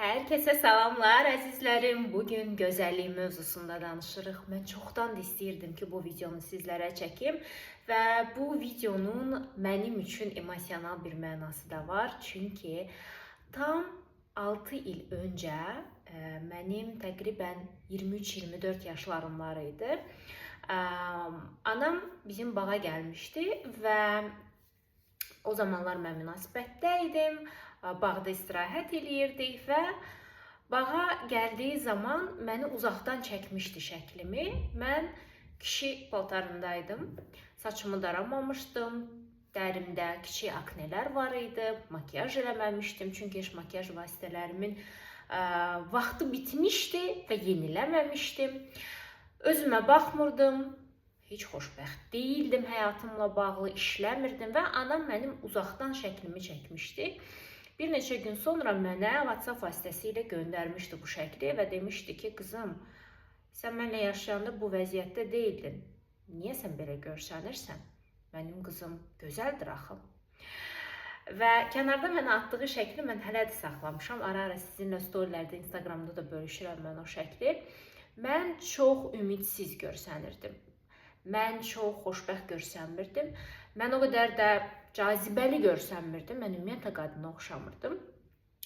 Hər kəsə salamlar əzizlərim. Bugün gözəllik mövzusunda danışırıq. Mən çoxdan da istəyirdim ki, bu videonu sizlərə çəkim və bu videonun mənim üçün emosional bir mənası da var. Çünki tam 6 il öncə mənim təqribən 23-24 yaşlarım var idi. Anam bizim bağa gəlmişdi və o zamanlar mən münasibətdə idim. Bağda istirahət eləyirdik və bağa gəldiyi zaman məni uzaqdan çəkmişdi şəklimi. Mən kişi paltarındaydım. Saçımı daramamışdım. Dərimdə kiçik aknelər var idi. Makiyaj eləməmişdim. Çünki heç makiyaj vasitələrimin vaxtı bitmişdi və yeniləməmişdim. Özümə baxmırdım. Heç xoşbəxt deyildim həyatımla bağlı, işləmirdim və anam mənim uzaqdan şəklimi çəkmişdi. Bir neçə gün sonra mənə WhatsApp vasitəsilə göndərmişdi bu şəkli və demişdi ki, qızım, sən mənlə yaşayanda bu vəziyyətdə deyildin. Niyə sən belə görsənirsən? Mənim qızım gözəldir axı. Və kənarda mənə atdığı şəkli mən hələ də saxlamışam. Ara-ara sizinlə storylərdə, Instagramda da bölüşürəm mən o şəkli. Mən çox ümidsiz görsənirdim. Mən çox xoşbəxt görsənmirdim. Mən o qədər də cazibəli görsənmirdim. Mən ümumiyyətlə qadına oxşamırdım.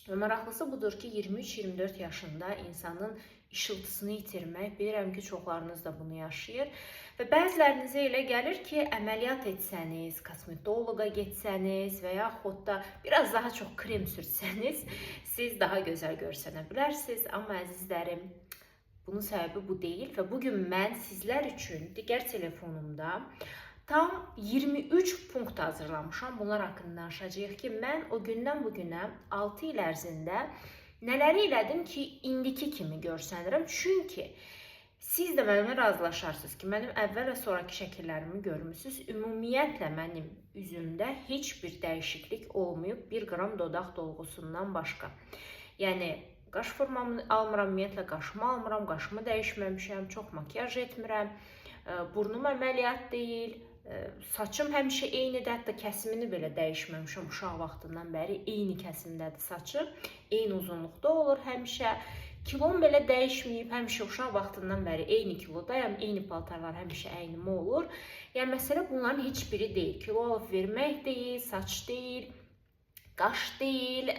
Və maraqlısı budur ki, 23-24 yaşında insanın işıltısını itirmək, bilirəm ki, çoxlarınız da bunu yaşayır. Və bəzilərinizə elə gəlir ki, əməliyyat etsəniz, kosmetoloqa getsəniz və yaxud da biraz daha çox krem sürtsəniz, siz daha gözəl görsənə bilərsiniz. Amma əzizlərim, bunun səbəbi bu deyil və bugün mən sizlər üçün digər telefonumda tam 23 punkt hazırlamışam. Bunlar haqqında danışacağıq ki, mən o gündən bu günə 6 il ərzində nələri elədim ki, indiki kimi görsənirəm. Çünki siz də mənimlə razılaşarsınız ki, mənim əvvəl və sonrakı şəkillərimi görmüsünüz. Ümumiyyətlə mənim üzümdə heç bir dəyişiklik olmayıb, 1 qram dodaq dolğusundan başqa. Yəni qaş formamı almıram, ümumiyyətlə qaşımı almıram, qaşımı dəyişməmişəm, çox makiyaj etmirəm, burnum əməliyyat deyil, saçım həmişə eynidir, hətta kəsimini belə dəyişməmişəm uşaq vaxtından bəri, eyni kəsimdədir saçım, eyni uzunluqda olur həmişə. Kilom belə dəyişməyib, həmişə uşaq vaxtından bəri eyni kilodayam, eyni paltarlar həmişə əynimə olur. Yəni məsələ bunların heç biri deyil. Kilo alıb vermək deyil, saç deyil, qaş deyil,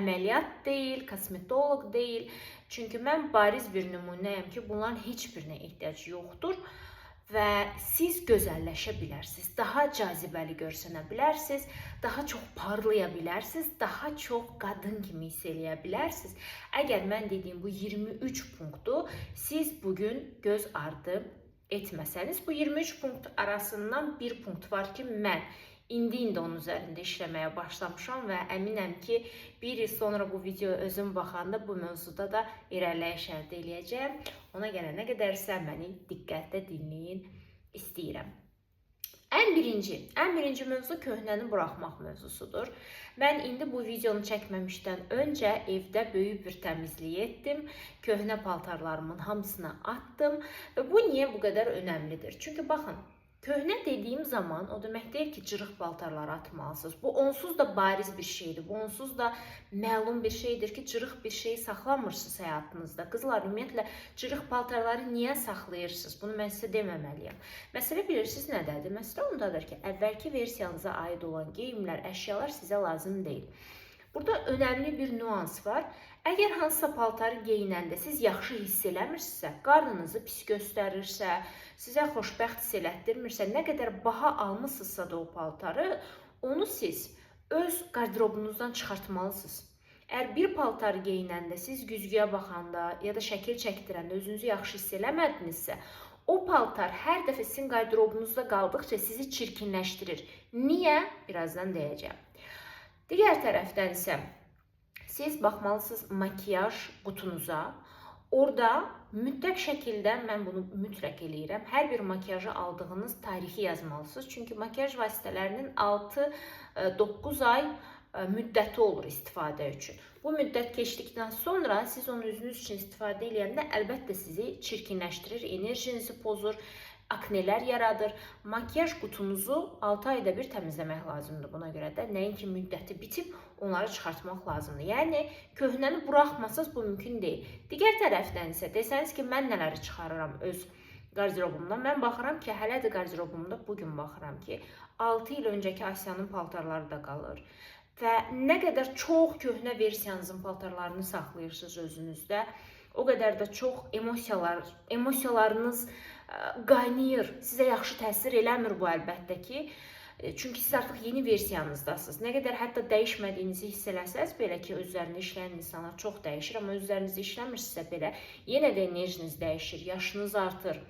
əməliyyat deyil, kosmetoloq deyil. Çünki mən bariz bir nümunəyəm ki, bunların heç birinə ehtiyac yoxdur və siz gözəlləşə bilərsiniz, daha cazibəli görsənə bilərsiniz, daha çox parlaya bilərsiniz, daha çox qadın kimi hiss eləyə bilərsiniz. Əgər mən dediyim bu 23 punktu siz bugün göz ardı etməsəniz, bu 23 punkt arasından bir punkt var ki, mən indi onun üzərində işləməyə başlamışam və əminəm ki, bir il sonra bu videoya özüm baxanda bu mövzuda da irəliləyiş əldə eləyəcəyəm. Ona gələnə qədər isə məni diqqətlə dinləyin istəyirəm. Ən birinci mövzu köhnəni buraxmaq mövzusudur. Mən indi bu videonu çəkməmişdən öncə evdə böyük bir təmizlik etdim. Köhnə paltarlarımın hamısını atdım və bu niyə bu qədər önəmlidir? Çünki baxın, köhnə dediyim zaman o demək deyil ki, cırıq paltarları atmalısınız. Bu onsuz da bariz bir şeydir. Bu onsuz da məlum bir şeydir ki, cırıq bir şey saxlamırsınız həyatınızda. Qızlar, ümumiyyətlə cırıq paltarları niyə saxlayırsınız? Bunu mən sizə deməməliyəm. Məsələ bilirsiniz nədədir? Məsələ ondadır ki, əvvəlki versiyanıza aid olan geyimlər, əşyalar sizə lazım deyil. Burada önəmli bir nüans var. Əgər hansısa paltarı geyinəndə siz yaxşı hiss eləmirsinizsə, qarnınızı pis göstərirsə, sizə xoşbəxt hiss elətdirmirsə, nə qədər baha almısınızsa da o paltarı, onu siz öz qarderobunuzdan çıxartmalısınız. Əgər bir paltarı geyinəndə siz güzgüyə baxanda ya da şəkil çəkdirəndə özünüzü yaxşı hiss eləmədinizsə, o paltar hər dəfə sizin qarderobunuzda qaldıqca sizi çirkinləşdirir. Niyə? Birazdan deyəcəyəm. Digər tərəfdən isə siz baxmalısınız makiyaj qutunuza. Orada mütləq şəkildə, mən bunu mütləq eləyirəm, hər bir makiyaja aldığınız tarixi yazmalısınız. Çünki makiyaj vasitələrinin 6-9 ay müddəti olur istifadə üçün. Bu müddət keçdikdən sonra siz onu özünüz üçün istifadə eləyəndə əlbəttə sizi çirkinləşdirir, enerjinizi pozur. Aknelər yaradır. Makiyaj qutunuzu 6 ayda bir təmizləmək lazımdır. Buna görə də nəinki müddəti bitib, onları çıxartmaq lazımdır. Yəni köhnəni buraxmasaz bu mümkün deyil. Digər tərəfdən isə desəniz ki, mən nələri çıxarıram öz qarderobumdan. Mən baxıram ki, hələ də qarderobumda bu gün baxıram ki, 6 il öncəki Asiyanın paltarları da qalır. Və nə qədər çox köhnə versiyanızın paltarlarını saxlayırsınız özünüzdə, o qədər də çox emosiyalarınız qaynayır. Sizə yaxşı təsir eləmir bu əlbəttə ki. Çünki siz artıq yeni versiyanızdasınız. Nə qədər hətta dəyişmədiyinizi hiss eləsəz belə ki, öz üzərində işləyən insanlar çox dəyişir, amma öz üzərinizdə işləmirsinizsə belə yenə də enerjiniz dəyişir, yaşınız artır.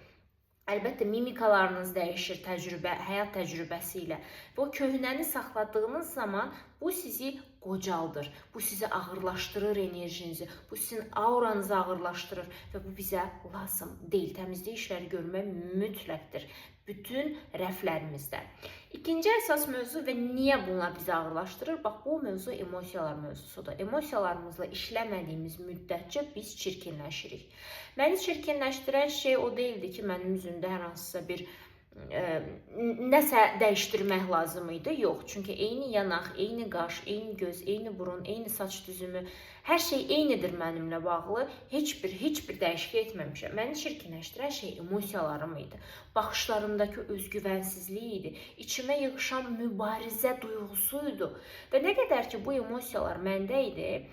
Əlbəttə mimikalarınız dəyişir təcrübə, həyat təcrübəsi ilə. Və o köhnəni saxladığınız zaman bu sizi qocaldır. Bu sizi ağırlaşdırır enerjinizi. Bu sizin auranızı ağırlaşdırır və bu bizə lazım deyil. Təmizlik işləri görmək mütləqdir bütün rəflərimizdə. İkinci əsas mövzu və niyə bunlar bizi ağırlaşdırır? Bax, bu mövzu emosiyalar mövzusudur. Emosiyalarımızla işləmədiyimiz müddətcə biz çirkinləşirik. Məni çirkinləşdirən şey o deyildi ki, mənim üzümdə hər hansısa bir nəsə dəyişdirmək lazım idi. Yox, çünki eyni yanaq, eyni qaş, eyni göz, eyni burun, eyni saç düzümü, hər şey eynidir mənimlə bağlı. Heç bir dəyişiklik etməmişəm. Məni çirkinləşdirən şey emosiyalarım idi. Baxışlarımdakı özgüvənsizlik idi. İçimə yığışan mübarizə duyğusuydu. Və nə qədər ki bu emosiyalar məndə idi,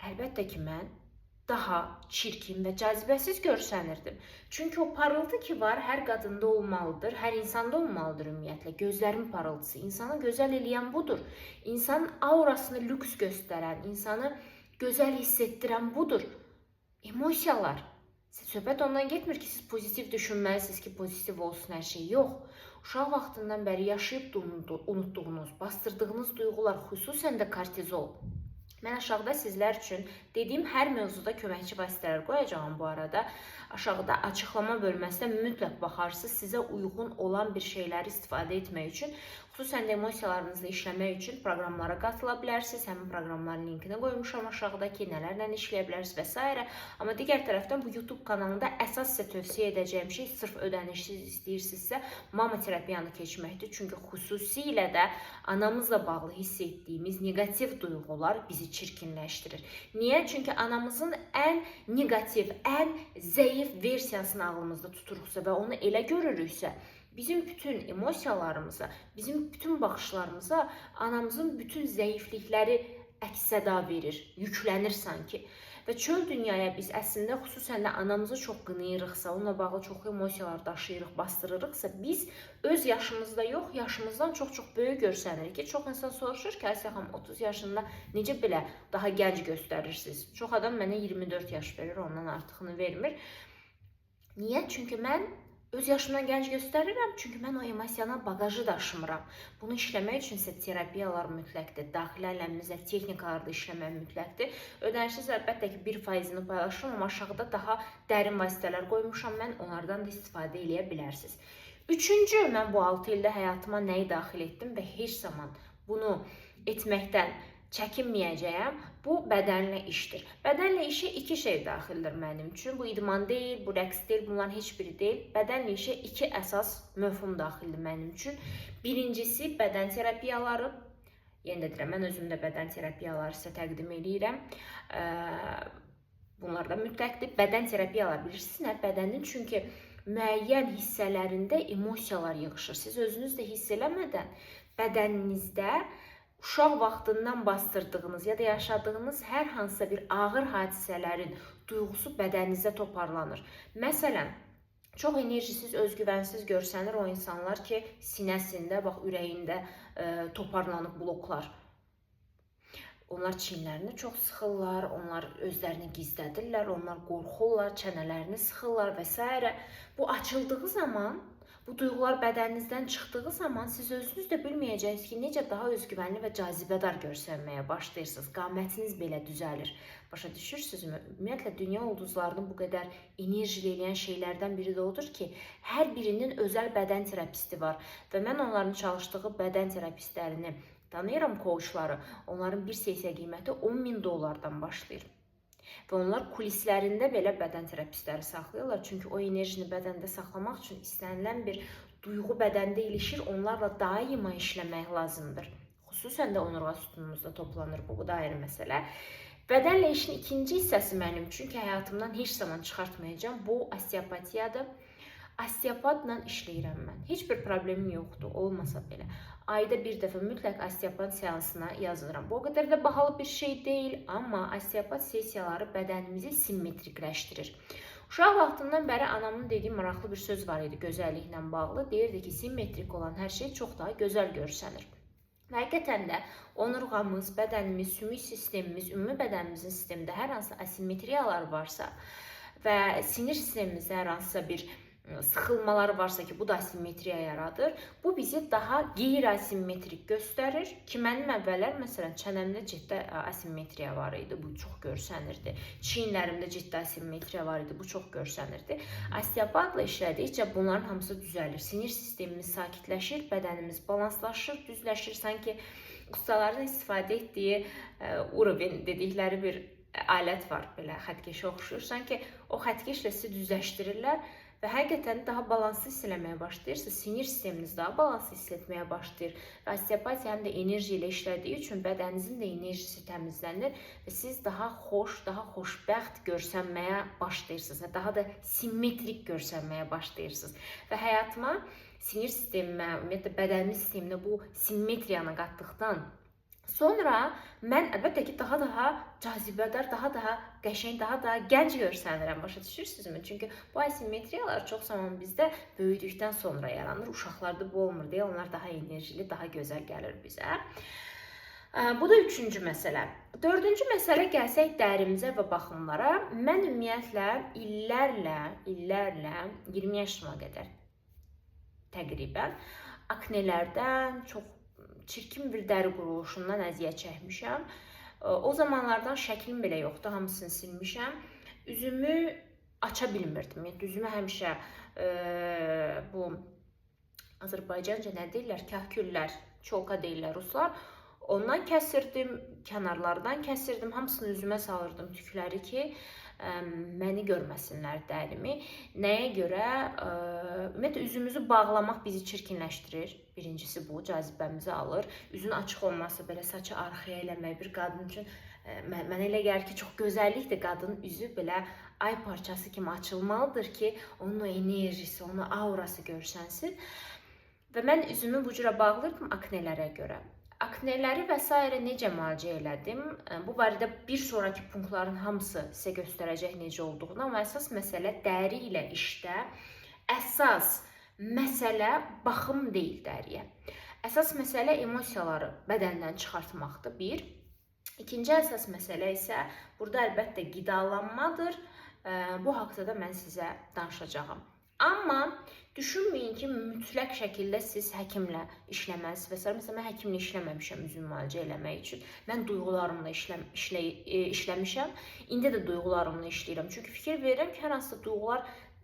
əlbəttə ki mən daha çirkin və cazibəsiz görsənirdim. Çünki o parıltı ki var, hər qadında olmalıdır, hər insanda olmalıdır ümumiyyətlə. Gözlərin parıltısı, insanı gözəl eləyən budur. İnsanın aurasını lüks göstərən, insanı gözəl hiss etdirən budur. Emosiyalar. Söhbət ondan getmir ki, siz pozitiv düşünməlisiniz ki, pozitiv olsun hər şey. Yox. Uşaq vaxtından bəri yaşayıb unutduğunuz, bastırdığınız duyğular, xüsusən də kortizol. Mən aşağıda sizlər üçün dediyim hər mövzuda köməkçi vasitələr qoyacağam bu arada. Aşağıda açıqlama bölməsində mütləq baxarsınız sizə uyğun olan bir şeyləri istifadə etmək üçün, xüsusən də emosiyalarınızla işləmək üçün proqramlara qatıla bilərsiniz. Həmin proqramların linkini qoymuşam aşağıda ki, nələrlə işləyə bilərsiniz və s. Amma digər tərəfdən bu YouTube kanalında əsas sizə tövsiyə edəcəyim şey sırf ödənişsiz istəyirsinizsə mama terapiyanı keçməkdir. Çünki xüsusilə də anamızla bağlı hiss etdiyimiz neqativ duyğular bizi çirkinləşdirir. Niyə? Çünki anamızın ən neqativ, ən zəif versiyasını ağlımızda tuturuqsa və onu elə görürüksə, bizim bütün emosiyalarımıza, bizim bütün baxışlarımıza anamızın bütün zəiflikləri əks-səda verir, yüklənir sanki. Və çöl dünyaya biz əslində xüsusən də anamızı çox qınayırıqsa, onunla bağlı çox emosiyalar daşıyırıq, bastırırıqsa, biz öz yaşımızda yox, yaşımızdan çox-çox böyük görsənirik ki, çox insan soruşur ki, Asiya xanım 30 yaşında necə belə daha gənc göstərirsiniz? Çox adam mənə 24 yaş verir, ondan artığını vermir. Niyə? Çünki mən öz yaşımdan gənc göstərirəm, çünki mən o emosional baqajı daşımıram. Bunu işləmək üçün isə terapiyalar mütləqdir, daxili aləmimizlə texnikalarda işləmək mütləqdir. Ödənişsiz əlbəttə ki, 1%-ni paylaşıram, amma aşağıda daha dərin vasitələr qoymuşam mən, onlardan da istifadə eləyə bilərsiniz. Üçüncü, mən bu 6 ildə həyatıma nəyi daxil etdim və heç zaman bunu etməkdən çəkinməyəcəyəm, bu bədənlə işdir. Bədənlə işə iki şey daxildir mənim üçün. Bu idman deyil, bu rəqs deyil, bunların heç biri deyil. Bədənlə işə iki əsas məfhum daxildir mənim üçün. Birincisi bədən terapiyaları. Yenə də deyirəm, mən özüm də bədən terapiyaları sizə təqdim eləyirəm. Bunlar da mütləqdir. Bədən terapiyaları bilirsiniz nə? Bədənin çünki müəyyən hissələrində emosiyalar yığışır. Siz özünüz də hiss eləmədən bədəninizdə uşaq vaxtından bastırdığınız ya da yaşadığınız hər hansısa bir ağır hadisələrin duyğusu bədəninizdə toparlanır. Məsələn, çox enerjisiz, özgüvənsiz görsənir o insanlar ki, sinəsində, bax ürəyində toparlanıb bloklar. Onlar çiyinlərini çox sıxırlar, onlar özlərini gizlədirlər, onlar qorxurlar, çənələrini sıxırlar və s. Bu açıldığı zaman, bu duyğular bədəninizdən çıxdığı zaman siz özünüz də bilməyəcəksiniz ki, necə daha özgüvənli və cazibədar görsənməyə başlayırsınız. Qamətiniz belə düzəlir. Başa düşürsünüzmü? Ümumiyyətlə, dünya ulduzlarını bu qədər enerjili eləyən şeylərdən biri də odur ki, hər birinin özəl bədən terapisti var və mən onların çalışdığı bədən terapistlərini tanıyıram, coachları. Onların bir sessiya qiyməti 10.000 dollardan başlayır. Və onlar kulislərində belə bədən terapistləri saxlayırlar. Çünki o enerjini bədəndə saxlamaq üçün istənilən bir duyğu bədəndə ilişir, onlarla daima işləmək lazımdır. Xüsusən də onurğa sütunumuzda toplanır bu da ayrı məsələ. Bədənlə işin ikinci hissəsi mənim üçün ki, həyatımdan heç zaman çıxartmayacağam, bu osteopatiyadır. Osteopatla işləyirəm mən. Heç bir problemim yoxdur, olmasa belə. Ayda bir dəfə mütləq osteopat seansına yazılıram. Bu o qədər də bahalı bir şey deyil, amma osteopat sessiyaları bədənimizi simmetrikləşdirir. Uşaq vaxtından bəri anamın dediyi maraqlı bir söz var idi gözəlliklə bağlı. Deyirdi ki, simmetrik olan hər şey çox daha gözəl görsənir. Və həqiqətən də onurğamız, bədənimiz, sümük sistemimiz, ümumi bədənimizin sistemində hər hansı asimetriyalar varsa və sinir sistemimizdə hər hansısa bir sıxılmalar varsa ki, bu da asimetriya yaradır. Bu bizi daha qeyri-asimetrik göstərir ki, mənim əvvəllər məsələn çənəmdə ciddi asimetriya var idi, bu çox görsənirdi. Çiyinlərimdə ciddi asimetriya var idi, bu çox görsənirdi. Osteopatla işlədikcə bunların hamısı düzəlir. Sinir sistemimiz sakitləşir, bədənimiz balanslaşır, düzləşir. Sanki ustaların istifadə etdiyi urovin dedikləri bir alət var, belə xəttkeşə oxşuyur. Sanki o xəttkeşlə sizi düzləşdirirlər. Və həqiqətən daha balanslı hiss eləməyə başlayırsınız, sinir sisteminiz daha balanslı hiss etməyə başlayır. Və osteopatiya həm də enerji ilə işlədiyi üçün bədəninizin də enerjisi təmizlənir və siz daha xoş, daha xoşbəxt görsənməyə başlayırsınız və daha da simmetrik görsənməyə başlayırsınız. Və həyatıma, sinir sistemimə, ümumiyyətlə bədənimin sisteminə bu simmetriyanı qatdıqdan sonra mən əlbəttə ki, daha cazibədar, daha qəşəng, daha gənc görsənirəm. Başa düşürsünüzmü? Çünki bu asimetriyalar çox zaman bizdə böyüdükdən sonra yaranır. Uşaqlarda bu olmur deyə onlar daha enerjili, daha gözəl gəlir bizə. Bu da üçüncü məsələ. Dördüncü məsələ gəlsək dərimizə və baxımlara. Mən ümumiyyətlə illərlə 20 yaşıma qədər təqribən aknelərdən, çox çirkin bir dəri quruluşundan əziyyət çəkmişəm. O zamanlardan şəklim belə yoxdur, hamısını silmişəm. Üzümü aça bilmirdim. Yəni, üzümü həmişə bu Azərbaycanca nə deyirlər? Kahküllər, çolka deyirlər ruslar. Ondan kəsirdim, kənarlardan kəsirdim, hamısını üzümə salırdım tükləri ki, məni görməsinlər dərimi. Nəyə görə? Ümumiyyətlə üzümüzü bağlamaq bizi çirkinləşdirir. Birincisi bu, cazibəmizi alır. Üzün açıq olması, belə saçı arxaya eləmək bir qadın üçün mənə elə gəlir ki, çox gözəllikdir qadının üzü belə ay parçası kimi açılmalıdır ki, onun o enerjisi, onun aurası görsənsin. Və mən üzümü bu cürə bağlayırdım aknelərə görə. Akneləri və s. necə müalicə elədim? Bu barədə bir sonraki punktların hamısı sizə göstərəcək necə olduğunu, amma əsas məsələ dəri ilə işdə, əsas məsələ baxım deyil dəriyə. Əsas məsələ emosiyaları bədəndən çıxartmaqdır, bir. İkinci əsas məsələ isə burada əlbəttə qidalanmadır. Bu haqda da mən sizə danışacağam. Amma düşünməyin ki, mütləq şəkildə siz həkimlə işləməlisiniz və s. Məsələn, mən həkimlə işləməmişəm üzüm müalicə eləmək üçün. Mən duyğularımla işləmişəm. İndi də duyğularımla işləyirəm. Çünki fikir verirəm ki, hər hansısa duyğular,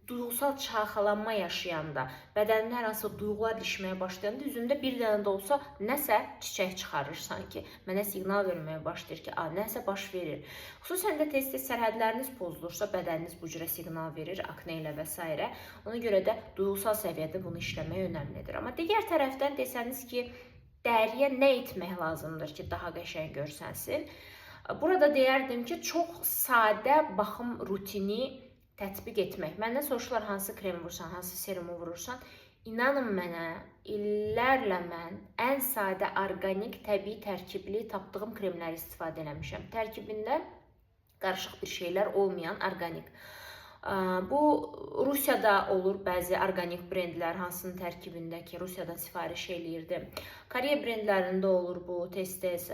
duyğusal çalxalanma yaşayanda, bədənimdə hər hansısa duyğular ilişməyə başlayanda üzümdə bir dənə də olsa nəsə çiçək çıxarır sanki. Mənə siqnal verməyə başlayır ki, nəsə baş verir. Xüsusən də tez-tez sərhədləriniz pozulursa, bədəniniz bu cürə siqnal verir, akne ilə və s. Ona görə də duyğusal səviyyədə bunu işləmək önəmlidir. Amma digər tərəfdən desəniz ki, dəriyə nə etmək lazımdır ki, daha qəşəng görsənsin? Burada deyərdim ki, çox sadə baxım rutini tətbiq etmək. Məndən soruşurlar hansı krem vurursan, hansı serumu vurursan. İnanın mənə, illərlə mən ən sadə, orqanik, təbii tərkibli tapdığım kremləri istifadə eləmişəm. Tərkibində qarışıq bir şeylər olmayan orqanik. Bu Rusiyada olur bəzi orqanik brendlər, hansının tərkibində ki, Rusiyadan sifariş eləyirdim. Koreya brendlərində olur bu tez-tez.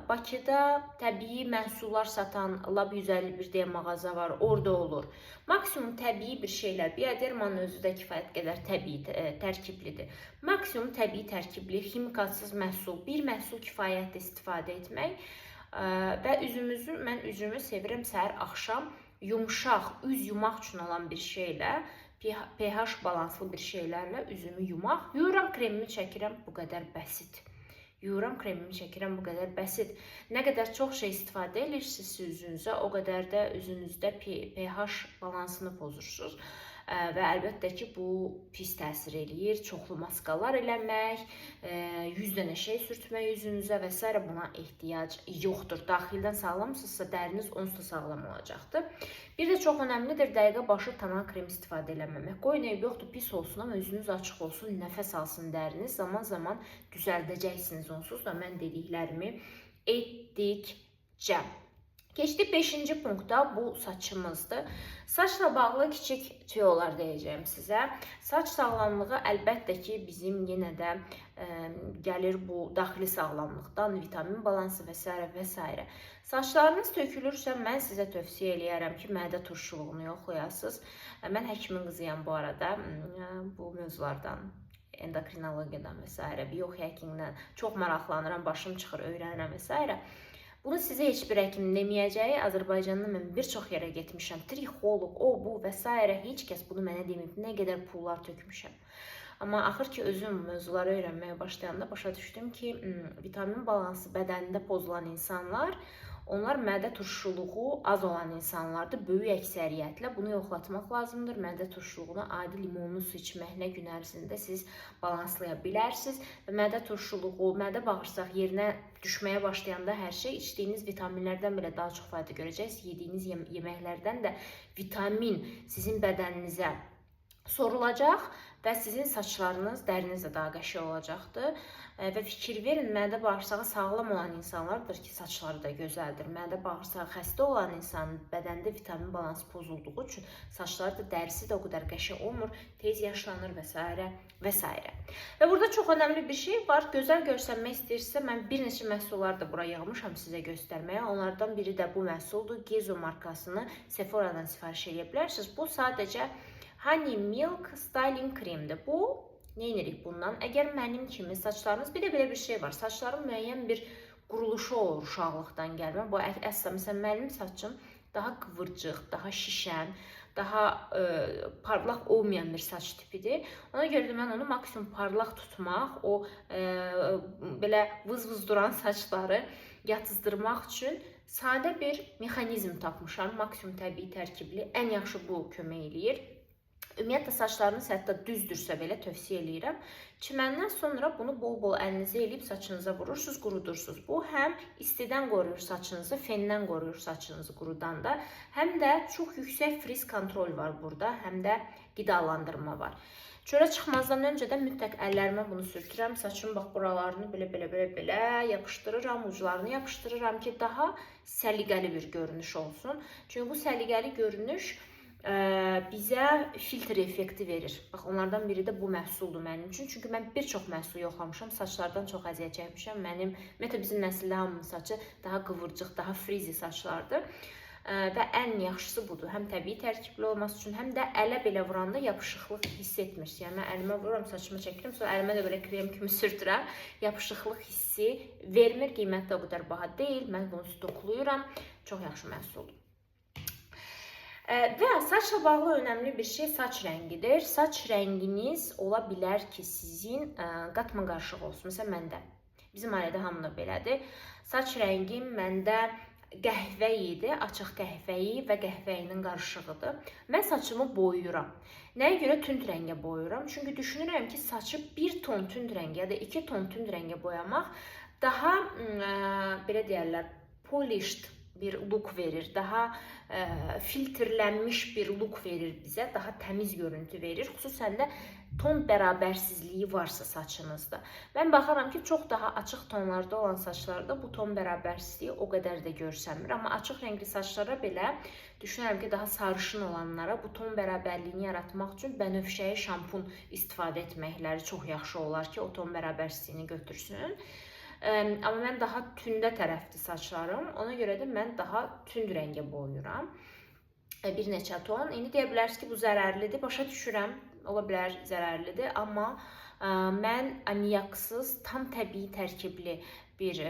Bakıda təbii məhsullar satan Lab 151 deyə mağaza var, orada olur. Maksimum təbii bir şeylər, Biodermanın özü də kifayət qədər təbii tərkiblidir. Maksimum təbii tərkibli, ximikatsız məhsul, bir məhsul kifayətdir istifadə etmək. Və üzümüzü, mən üzümü sevirəm səhər, axşam yumşaq, üz yumaq üçün olan bir şeylə, pH balanslı bir şeylərlə üzümü yumaq. Yuyuram, kremimi çəkirəm, bu qədər bəsit. Yuyuram, kremimi çəkirəm, bu qədər bəsit. Nə qədər çox şey istifadə edirsiniz üzünüzə, o qədər də üzünüzdə pH balansını pozursunuz. Və əlbəttə ki, bu pis təsir eləyir. Çoxlu maskalar eləmək, 100 dənə şey sürtmək üzünüzə və s. buna ehtiyac yoxdur. Daxildən sağlamsınızsa, dəriniz onsuz da sağlam olacaqdır. Bir də çox önəmlidir dəqiqə başı tonal krem istifadə eləməmək. Qoyun eybi yoxdur, pis olsun, amma üzünüz açıq olsun, nəfəs alsın dəriniz. Zaman-zaman düzəldəcəksiniz onsuz da mən dediklərimi etdikcə. Keçdik 5-ci punkta, bu saçımızdır. Saçla bağlı kiçik tüyolar deyəcəyim sizə. Saç sağlamlığı əlbəttə ki, bizim yenə də gəlir bu daxili sağlamlıqdan, vitamin balansı və s. və s. Saçlarınız tökülürsə, mən sizə tövsiyə eləyərəm ki, mədə turşuluğunu yoxlayasınız. Mən həkimin qızıyam bu arada, bu mövzulardan, endokrinologiyadan və s. biohackinqdən çox maraqlanıram, başım çıxır, öyrənirəm və s. Bunu sizə heç bir həkim deməyəcəyi. Azərbaycanda mən bir çox yerə getmişəm. Trixoloq, o, bu və s. Heç kəs bunu mənə deməyib. Nə qədər pullar tökmüşəm. Amma axır ki, özüm mövzuları öyrənməyə başlayanda başa düşdüm ki, vitamin balansı bədənində pozulan insanlar, onlar mədə turşuluğu az olan insanlardır. Böyük əksəriyyətlə bunu yoxlatmaq lazımdır. Mədə turşuluğunu adi limonlu su içməklə gün ərzində siz balanslaya bilərsiniz. Və mədə turşuluğu, mədə bağırsaq yerinə düşməyə başlayanda hər şey içdiyiniz vitaminlərdən belə daha çox fayda görəcəksiniz. Yediyiniz yeməklərdən də vitamin sizin bədəninizə sorulacaq və sizin saçlarınız, dəriniz də daha qəşəng olacaqdır. Və fikir verin, mədə bağırsağı sağlam olan insanlardır ki, saçları da gözəldir. Mədə bağırsağı xəstə olan insanın bədəndə vitamin balansı pozulduğu üçün saçları da, dərisi də o qədər qəşəng olmur, tez yaşlanır və s. və s. Və burada çox önəmli bir şey var. Gözəl görsənmək istəyirsə, mən bir neçə məhsullar da bura yığmışam sizə göstərməyə. Onlardan biri də bu məhsuldur. Gezo markasını Sephora'dan sifariş edə bilərsiniz. Bu sadəcə Honey Milk Styling Cream'dir. Bu, nə edirik bundan? Əgər mənim kimi saçlarınız, bir də belə bir şey var. Saçların müəyyən bir quruluşu olur uşaqlıqdan gəlmə. Bu əsla, məsələn, mənim saçım daha qıvırcıq, daha şişən, daha parlaq olmayan bir saç tipidir. Ona görə də mən onu maksimum parlaq tutmaq, o belə vız-vız duran saçları yatızdırmaq üçün sadə bir mexanizm tapmışam. Maksimum təbii tərkibli, ən yaxşı bu kömək eləyir. Ümumiyyətlə, saçlarınız hətta düzdürsə belə tövsiyə eləyirəm. Çiməndən sonra bunu bol-bol əlinizə eləyib saçınıza vurursunuz, qurudursunuz. Bu həm istidən qoruyur saçınızı, fendən qoruyur saçınızı qurudanda, həm də çox yüksək friz kontrol var burada, həm də qidalandırma var. Çölə çıxmazdan öncə də mütləq əllərimə bunu sürtürəm. Saçımın bax buralarını belə yapışdırıram, uclarını yapışdırıram ki, daha səliqəli bir görünüş olsun. Çünki bu səliqəli görünüş bizə filtr effekti verir. Bax, onlardan biri də bu məhsuldur mənim üçün. Çünki mən bir çox məhsul yoxlamışam, saçlardan çox əziyyət çəkmişəm. Mənim, ümumiyyətlə, bizim nəsildə hamının saçı daha qıvırcıq, daha frizi saçlardır. Və ən yaxşısı budur. Həm təbii tərkibli olması üçün, həm də ələ belə vuranda yapışıqlıq hiss etmirsiniz. Yəni, mən əlimə vururam, saçımı çəkirəm, sonra əlimə də belə krem kimi sürtürəm. Yapışıqlıq hissi vermir, qiyməti də o qədər baha deyil. Mən bunu stokluyuram. Çox yaxşı məhsuldur. Və saçla bağlı önəmli bir şey saç rəngidir. Saç rənginiz ola bilər ki, sizin qatma-qarışıq olsun. Məsələn, məndə, bizim ailədə hamında belədir. Saç rəngim məndə qəhvəyi idi, açıq qəhvəyi və qəhvəyinin qarışığıdır. Mən saçımı boyuyuram. Nəyə görə tünd rəngə boyuyuram? Çünki düşünürəm ki, saçı bir ton tünd rəngə ya da 2 ton tünd rəngə boyamaq daha, belə deyərlər, polished bir look verir, daha filtrlənmiş bir look verir bizə, daha təmiz görüntü verir. Xüsusən də ton bərabərsizliyi varsa saçınızda. Mən baxaram ki, çox daha açıq tonlarda olan saçlarda bu ton bərabərsizliyi o qədər də görsənmir. Amma açıq rəngli saçlara belə düşünürəm ki, daha sarışın olanlara bu ton bərabərliyini yaratmaq üçün bənövşəyi şampun istifadə etməkləri çox yaxşı olar ki, o ton bərabərsizliyini götürsün. Amma mən daha tündə tərəfdir saçlarım. Ona görə də mən daha tünd rəngə boyuyuram. Bir neçə ton. İndi deyə bilərsiniz ki, bu zərərlidir. Başa düşürəm, ola bilər zərərlidir. Amma mən ammiaksız, tam təbii tərkibli bir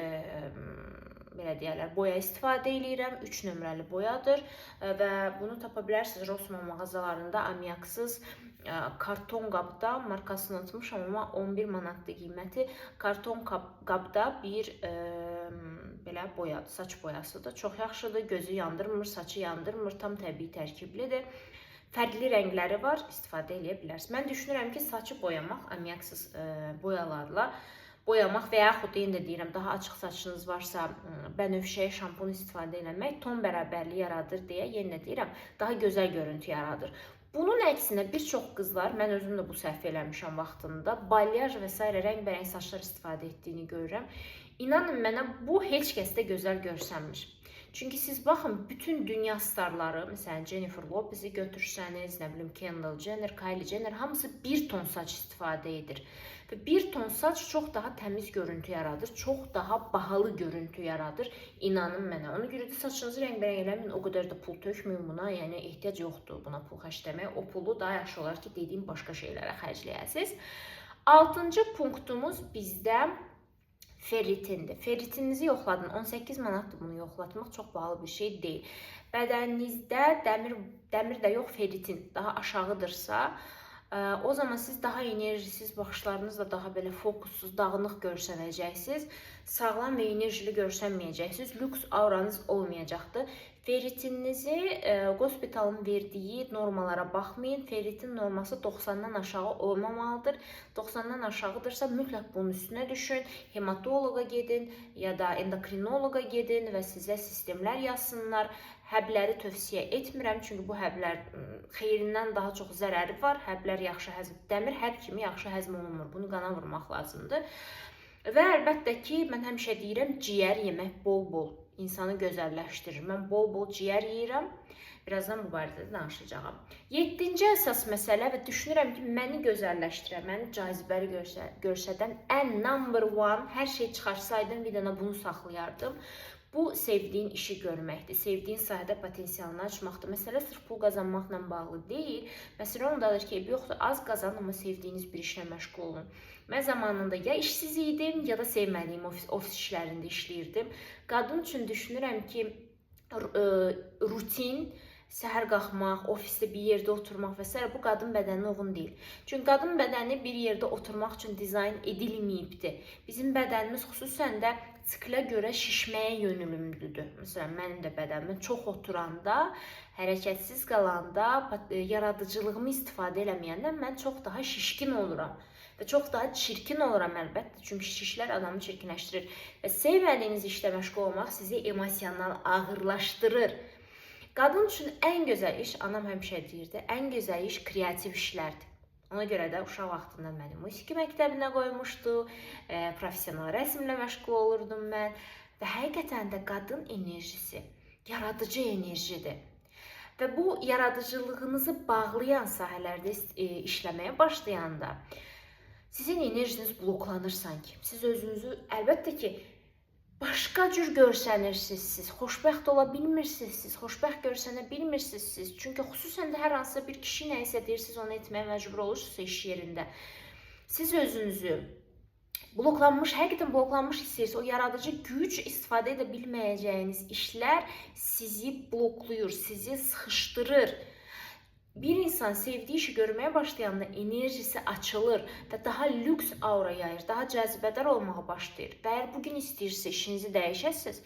belə deyərlər, boya istifadə eləyirəm. 3 nömrəli boyadır və bunu tapa bilərsiniz Rossmann mağazalarında amiaksız karton qabda, markasını unutmuşam, amma 11 manatdır qiyməti. Karton qabda bir belə boyadır, saç boyasıdır. Çox yaxşıdır, gözü yandırmır, saçı yandırmır, tam təbii tərkiblidir. Fərqli rəngləri var, istifadə eləyə bilərsiniz. Mən düşünürəm ki, saçı boyamaq amiaksız boyalarla boyamaq və yaxud yenə də deyirəm, daha açıq saçınız varsa, bənövşəyi şampun istifadə eləmək ton bərabərliyi yaradır deyə yenə də deyirəm, daha gözəl görüntü yaradır. Bunun əksinə bir çox qızlar, mən özüm də bu səhvi eləmişəm vaxtında, balyaj və sairə rəngbərəng saçlar istifadə etdiyini görürəm. İnanın mənə, bu heç kəsdə gözəl görsənmir. Çünki siz baxın, bütün dünya starları, məsələn Jennifer Lopez'i götürsəniz, nə bilim Kendall Jenner, Kylie Jenner, hamısı bir ton saç istifadə edir. Və bir ton saç çox daha təmiz görüntü yaradır, çox daha bahalı görüntü yaradır. İnanın mənə. Ona görə də saçınızı rəngbərəng eləməyin, o qədər də pul tökməyin buna, yəni ehtiyac yoxdur buna pul xərcləməyə. O pulu daha yaxşı olar ki, dediyim başqa şeylərə xərcləyəsiniz. 6-cı punktumuz bizdə ferritindir. Ferritininizi yoxladın. 18 manatdır bunu yoxlatmaq. Çox bahalı bir şey deyil. Bədəninizdə dəmir də yox, ferritin daha aşağıdırsa, o zaman siz daha enerjisiz, baxışlarınız da daha belə fokussuz, dağınıq görsənəcəksiniz. Sağlam və enerjili görsənməyəcəksiniz. Lüks auranız olmayacaqdır. Ferritininizi hospitalın verdiyi normalara baxmayın. Ferritin norması 90-dan aşağı olmamalıdır. 90-dan aşağıdırsa mütləq bunun üstünə düşün. Hematoloqa gedin ya da endokrinoloqa gedin və sizə sistemlər yazsınlar. Həbləri tövsiyə etmirəm, çünki bu həblər xeyrindən daha çox zərəri var. Həblər yaxşı həzm, dəmir həb kimi yaxşı həzm olunmur. Bunu qana vurmaq lazımdır. Və əlbəttə ki, mən həmişə deyirəm, ciyər yemək bol-bol insanı gözəlləşdirir. Mən bol-bol ciyər yeyirəm. Birazdan bu barədə də danışacağam. 7-ci əsas məsələ və düşünürəm ki, məni gözəlləşdirən, məni cazibəli görsədən ən number one, hər şey çıxarsaydım bir dənə bunu saxlayardım. Bu, sevdiyin işi görməkdir, sevdiyin sahədə potensialını açmaqdır. Məsələ sırf pul qazanmaqla bağlı deyil. Məsələ ondadır ki, yoxdur, az qazanın, amma sevdiyiniz bir işlə məşğul olun. Mən zamanında ya işsiz idim, ya da sevmədiyim ofis işlərində işləyirdim. Qadın üçün düşünürəm ki, rutin, səhər qalxmaq, ofisdə bir yerdə oturmaq və s. bu qadın bədəninə uyğun deyil. Çünki qadın bədəni bir yerdə oturmaq üçün dizayn edilməyibdir. Bizim bədənimiz xüsusən də siklə görə şişməyə yönülümlüdür. Məsələn, mənim də bədənim çox oturanda, hərəkətsiz qalanda, yaradıcılığımı istifadə eləməyəndə mən çox daha şişkin oluram. Və çox daha çirkin oluram əlbəttə. Çünki şişlər adamı çirkinləşdirir. Və sevmədiyiniz işlə məşğul olmaq sizi emosional ağırlaşdırır. Qadın üçün ən gözəl iş, anam həmişə deyirdi, ən gözəl iş kreativ işlərdir. Ona görə də uşaq vaxtından məni musiqi məktəbinə qoymuşdu, professional rəsmlə məşğul olurdum mən. Və həqiqətən də qadın enerjisi yaradıcı enerjidir. Və bu yaradıcılığınızı bağlayan sahələrdə işləməyə başlayanda sizin enerjiniz bloklanır sanki. Siz özünüzü əlbəttə ki, başqa cür görsənirsiniz siz, xoşbəxt ola bilmirsiniz siz, xoşbəxt görsənə bilmirsiniz siz. Çünki xüsusən də hər hansısa bir kişi nə isə deyirsiniz, onu etməyə məcbur olursunuzsa iş yerində. Siz özünüzü bloklanmış, həqiqətən bloklanmış hiss edirsiniz. O yaradıcı güc istifadə edə bilməyəcəyiniz işlər sizi blokluyur, sizi sıxışdırır. Bir insan sevdiyi işi görməyə başlayanda enerjisi açılır və daha lüks aura yayır, daha cazibədar olmağa başlayır. Və əgər bugün istəyirsə işinizi dəyişəsiniz,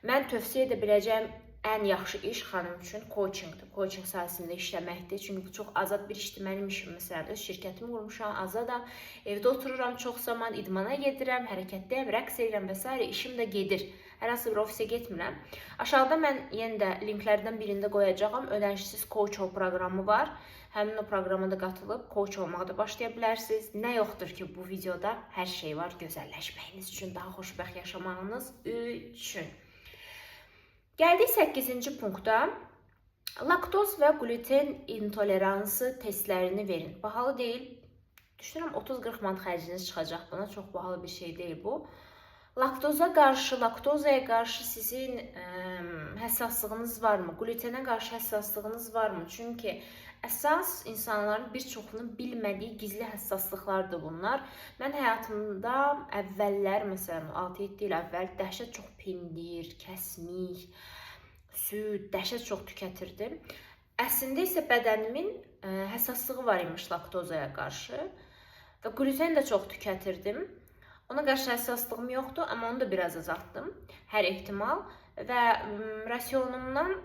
mən tövsiyə edə biləcəyim ən yaxşı iş xanım üçün coachingdir. Coaching sahəsində işləməkdir. Çünki bu çox azad bir işdir. Mənim işim məsələn, öz şirkətimi qurmuşam, azadam. Evdə otururam çox zaman, idmana gedirəm, hərəkətdəyəm, rəqs edirəm və s. işim də gedir. Hər hansı bir ofisə getmirəm. Aşağıda mən yenə də linklərdən birində qoyacağam. Ödənişsiz coach ol proqramı var. Həmin o proqrama da qatılıb coach olmağa da başlaya bilərsiniz. Nə yoxdur ki, bu videoda hər şey var gözəlləşməyiniz üçün, daha xoşbəxt yaşamağınız üçün. Gəldik 8-ci punkta. Laktoz və qluten intoleransı testlərini verin. Bahalı deyil. Düşünürəm 30-40 manat xərciniz çıxacaq buna. Çox bahalı bir şey deyil bu. Laktoza qarşı, laktozaya qarşı sizin Həssaslığınız varmı? Qlutenə qarşı həssaslığınız varmı? Çünki əsas insanların bir çoxunun bilmədiyi gizli həssaslıqlardır bunlar. Mən həyatımda əvvəllər, məsələn, 6-7 il əvvəl dəhşət çox pendir, kəsmik, süd, dəhşət çox tükətirdim. Əslində isə bədənimin həssaslığı var imiş laktozaya qarşı və qluten də çox tükətirdim. Ona qarşı həssaslığım yoxdur, amma onu da biraz azaltdım. Hər ehtimal və rasionumdan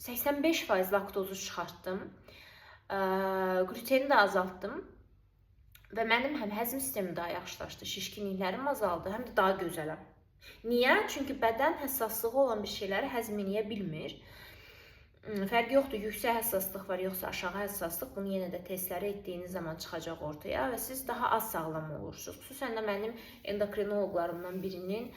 85% laktozu çıxartdım. Gluteni də azaltdım. Və mənim həm həzm sistemim daha yaxşılaşdı, şişkinliklərim azaldı, həm də daha gözələm. Niyə? Çünki bədən həssaslığı olan bir şeyləri həzm eləyə bilmir. Fərqi yoxdur, yüksək həssaslıq var, yoxsa aşağı həssaslıq. Bunu yenə də testləri etdiyiniz zaman çıxacaq ortaya və siz daha az sağlam olursunuz. Xüsusən də mənim endokrinoloqlarımdan birinin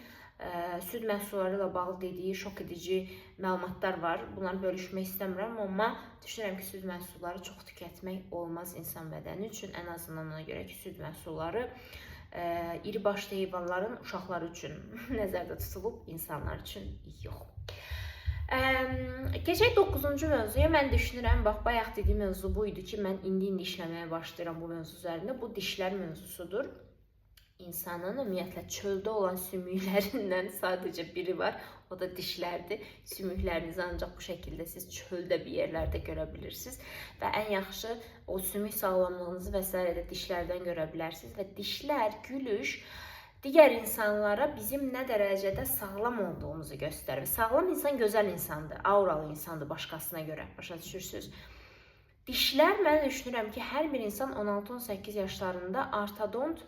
süd məhsulları ilə bağlı dediyi şok edici məlumatlar var. Bunları bölüşmək istəmirəm, amma düşünürəm ki, süd məhsulları çox tükətmək olmaz insan bədəni üçün. Ən azından ona görə ki, süd məhsulları iri başlı heyvanların uşaqları üçün nəzərdə tutulub, insanlar üçün yox. Keçək 9-cu mövzuya. Mən düşünürəm, bax, bayaq dediyim mövzu bu idi ki, mən indi işləməyə başlayıram bu mövzu üzərində. Bu dişlər mövzusudur. İnsanın ümumiyyətlə çöldə olan sümüklərindən sadəcə biri var, o da dişlərdir. Sümüklərinizi ancaq bu şəkildə siz çöldə bir yerlərdə görə bilirsiniz və ən yaxşı o sümük sağlamlığınızı və sairə də dişlərdən görə bilərsiniz və dişlər, gülüş digər insanlara bizim nə dərəcədə sağlam olduğumuzu göstərir. Sağlam insan gözəl insandır, auralı insandır başqasına görə. Başa düşürsünüz? Dişlər, mən düşünürəm ki, hər bir insan 16-18 yaşlarında ortodont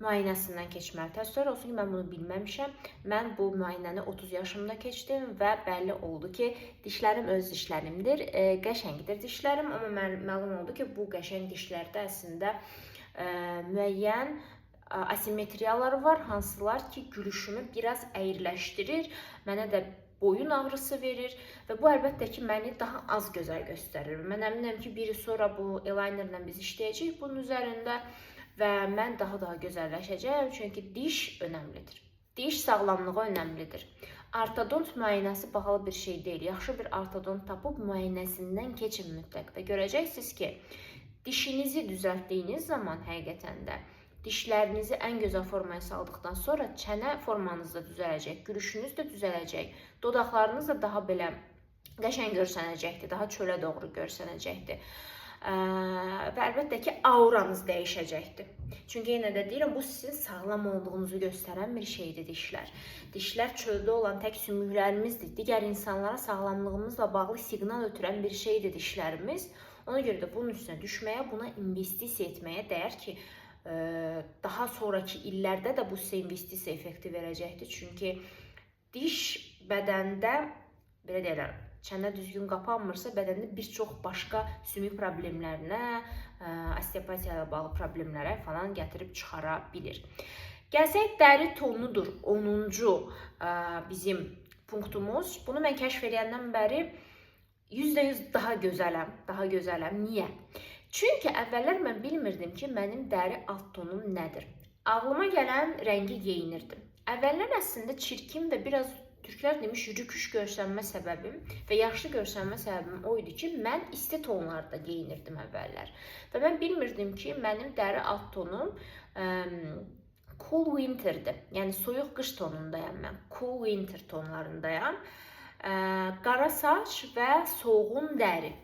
müayinəsindən keçməli. Təəssüflər olsun ki, mən bunu bilməmişəm. Mən bu müayinəni 30 yaşımda keçdim və bəlli oldu ki, dişlərim öz dişlərimdir. Qəşəngdir dişlərim, amma məlum oldu ki, bu qəşəng dişlərdə əslində müəyyən asimetriyaları var, hansılar ki, gülüşümü biraz əyriləşdirir, mənə də boyun ağrısı verir və bu əlbəttə ki, məni daha az gözəl göstərir. Mən əminəm ki, bir il sonra bu eyelinerlə biz işləyəcəyik bunun üzərində və mən daha gözəlləşəcəyəm, çünki diş önəmlidir. Diş sağlamlığı önəmlidir. Ortodont müayinəsi bahalı bir şey deyil. Yaxşı bir ortodont tapıb müayinəsindən keçin mütləq və görəcəksiniz ki, dişinizi düzəltdiyiniz zaman həqiqətən də dişlərinizi ən gözəl formaya saldıqdan sonra çənə formanız da düzələcək, gülüşünüz də düzələcək, dodaqlarınız da daha belə qəşəng görsənəcəkdir, daha çölə doğru görsənəcəkdir. Və əlbəttə ki, auranız dəyişəcəkdir. Çünki yenə də deyirəm, bu sizin sağlam olduğunuzu göstərən bir şeydir dişlər. Dişlər çöldə olan tək sümüklərimizdir. Digər insanlara sağlamlığımızla bağlı siqnal ötürən bir şeydir dişlərimiz. Ona görə də bunun üstünə düşməyə, buna investisiya etməyə dəyər ki, daha sonraki illərdə də bu sizə investisiya effekti verəcəkdir. Çünki diş bədəndə, belə deyirlər, çənə düzgün qapanmırsa, bədəndə bir çox başqa sümük problemlərinə, osteopatiya ilə bağlı problemlərə falan gətirib çıxara bilir. Gəlsək dəri tonudur 10-cu bizim punktumuz. Bunu mən kəşf eləyəndən bəri %100 daha gözələm, daha gözələm. Niyə? Çünki əvvəllər mən bilmirdim ki, mənim dəri alt tonum nədir. Ağlıma gələn rəngi geyinirdim. Əvvəllər əslində çirkin və biraz türklər demiş rüküş görsənmə səbəbim və yaxşı görsənmə səbəbim o idi ki, mən isti tonlarda geyinirdim əvvəllər. Və mən bilmirdim ki, mənim dəri alt tonum cool winterdir. Yəni soyuq qış tonundayam mən. Cool winter tonlarındayam. Qara saç və soğun dəri.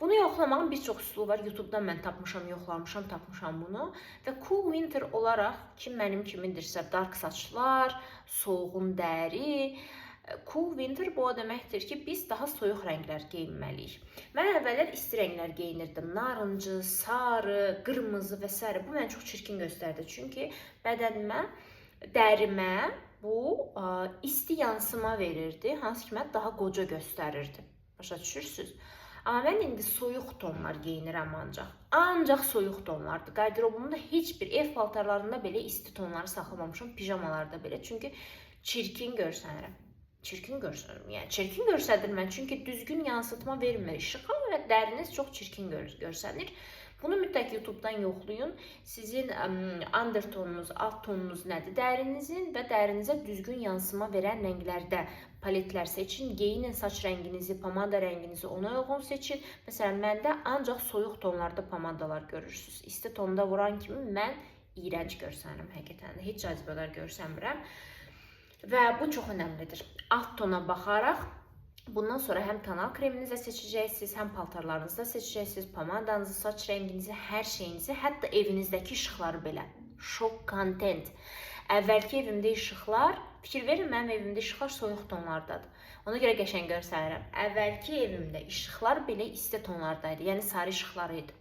Bunu yoxlamağın bir çox üsulu var. YouTube-dan mən tapmışam, yoxlamışam, tapmışam bunu. Və cool winter olaraq kim mənim kimidirsə, dark saçlar, soğun dəri, cool winter bu o deməkdir ki, biz daha soyuq rənglər geyinməliyik. Mən əvvəllər isti rənglər geyinirdim. Narıncı, sarı, qırmızı və s. Bu məni çox çirkin göstərdi. Çünki bədənimə, dərimə bu isti yansıma verirdi, hansı ki, məni daha qoca göstərirdi. Başa düşürsünüz? Amma mən indi soyuq tonlar geyinirəm ancaq. Ancaq soyuq tonlardır. Qarderobumda heç bir ev paltarlarında belə isti tonları saxlamamışam, pijamalarda belə. Çünki çirkin görsənirəm. Çirkin görsənirəm. Yəni çirkin görsənir mən, çünki düzgün yansıtma vermir işığa və dəriniz çox çirkin görsənir. Bunu mütləq YouTube-dan yoxlayın. Sizin undertonunuz, alt tonunuz nədir dərinizin və dərinizə düzgün yansıma verən rənglərdə Paletlər seçin, geyinin, saç rənginizi, pomada rənginizi ona uyğun seçin. Məsələn, məndə ancaq soyuq tonlarda pomadalar görürsüz. İsti tonda vuran kimi mən iyrənc görsənirəm həqiqətən də. Heç cazibədar görsənmirəm. Və bu çox önəmlidir. Alt tona baxaraq bundan sonra həm tonal kreminizi seçəcəksiniz, həm paltarlarınızı da seçəcəksiniz, pomadanızı, saç rənginizi, hər şeyinizi, hətta evinizdəki işıqları belə. Şok content. Əvvəlki evimdə işıqlar, fikir verin, mənim evimdə işıqlar soyuq tonlardadır. Ona görə qəşəng görsənirəm. Əvvəlki evimdə işıqlar belə isti tonlardaydı, yəni sarı işıqlar idi.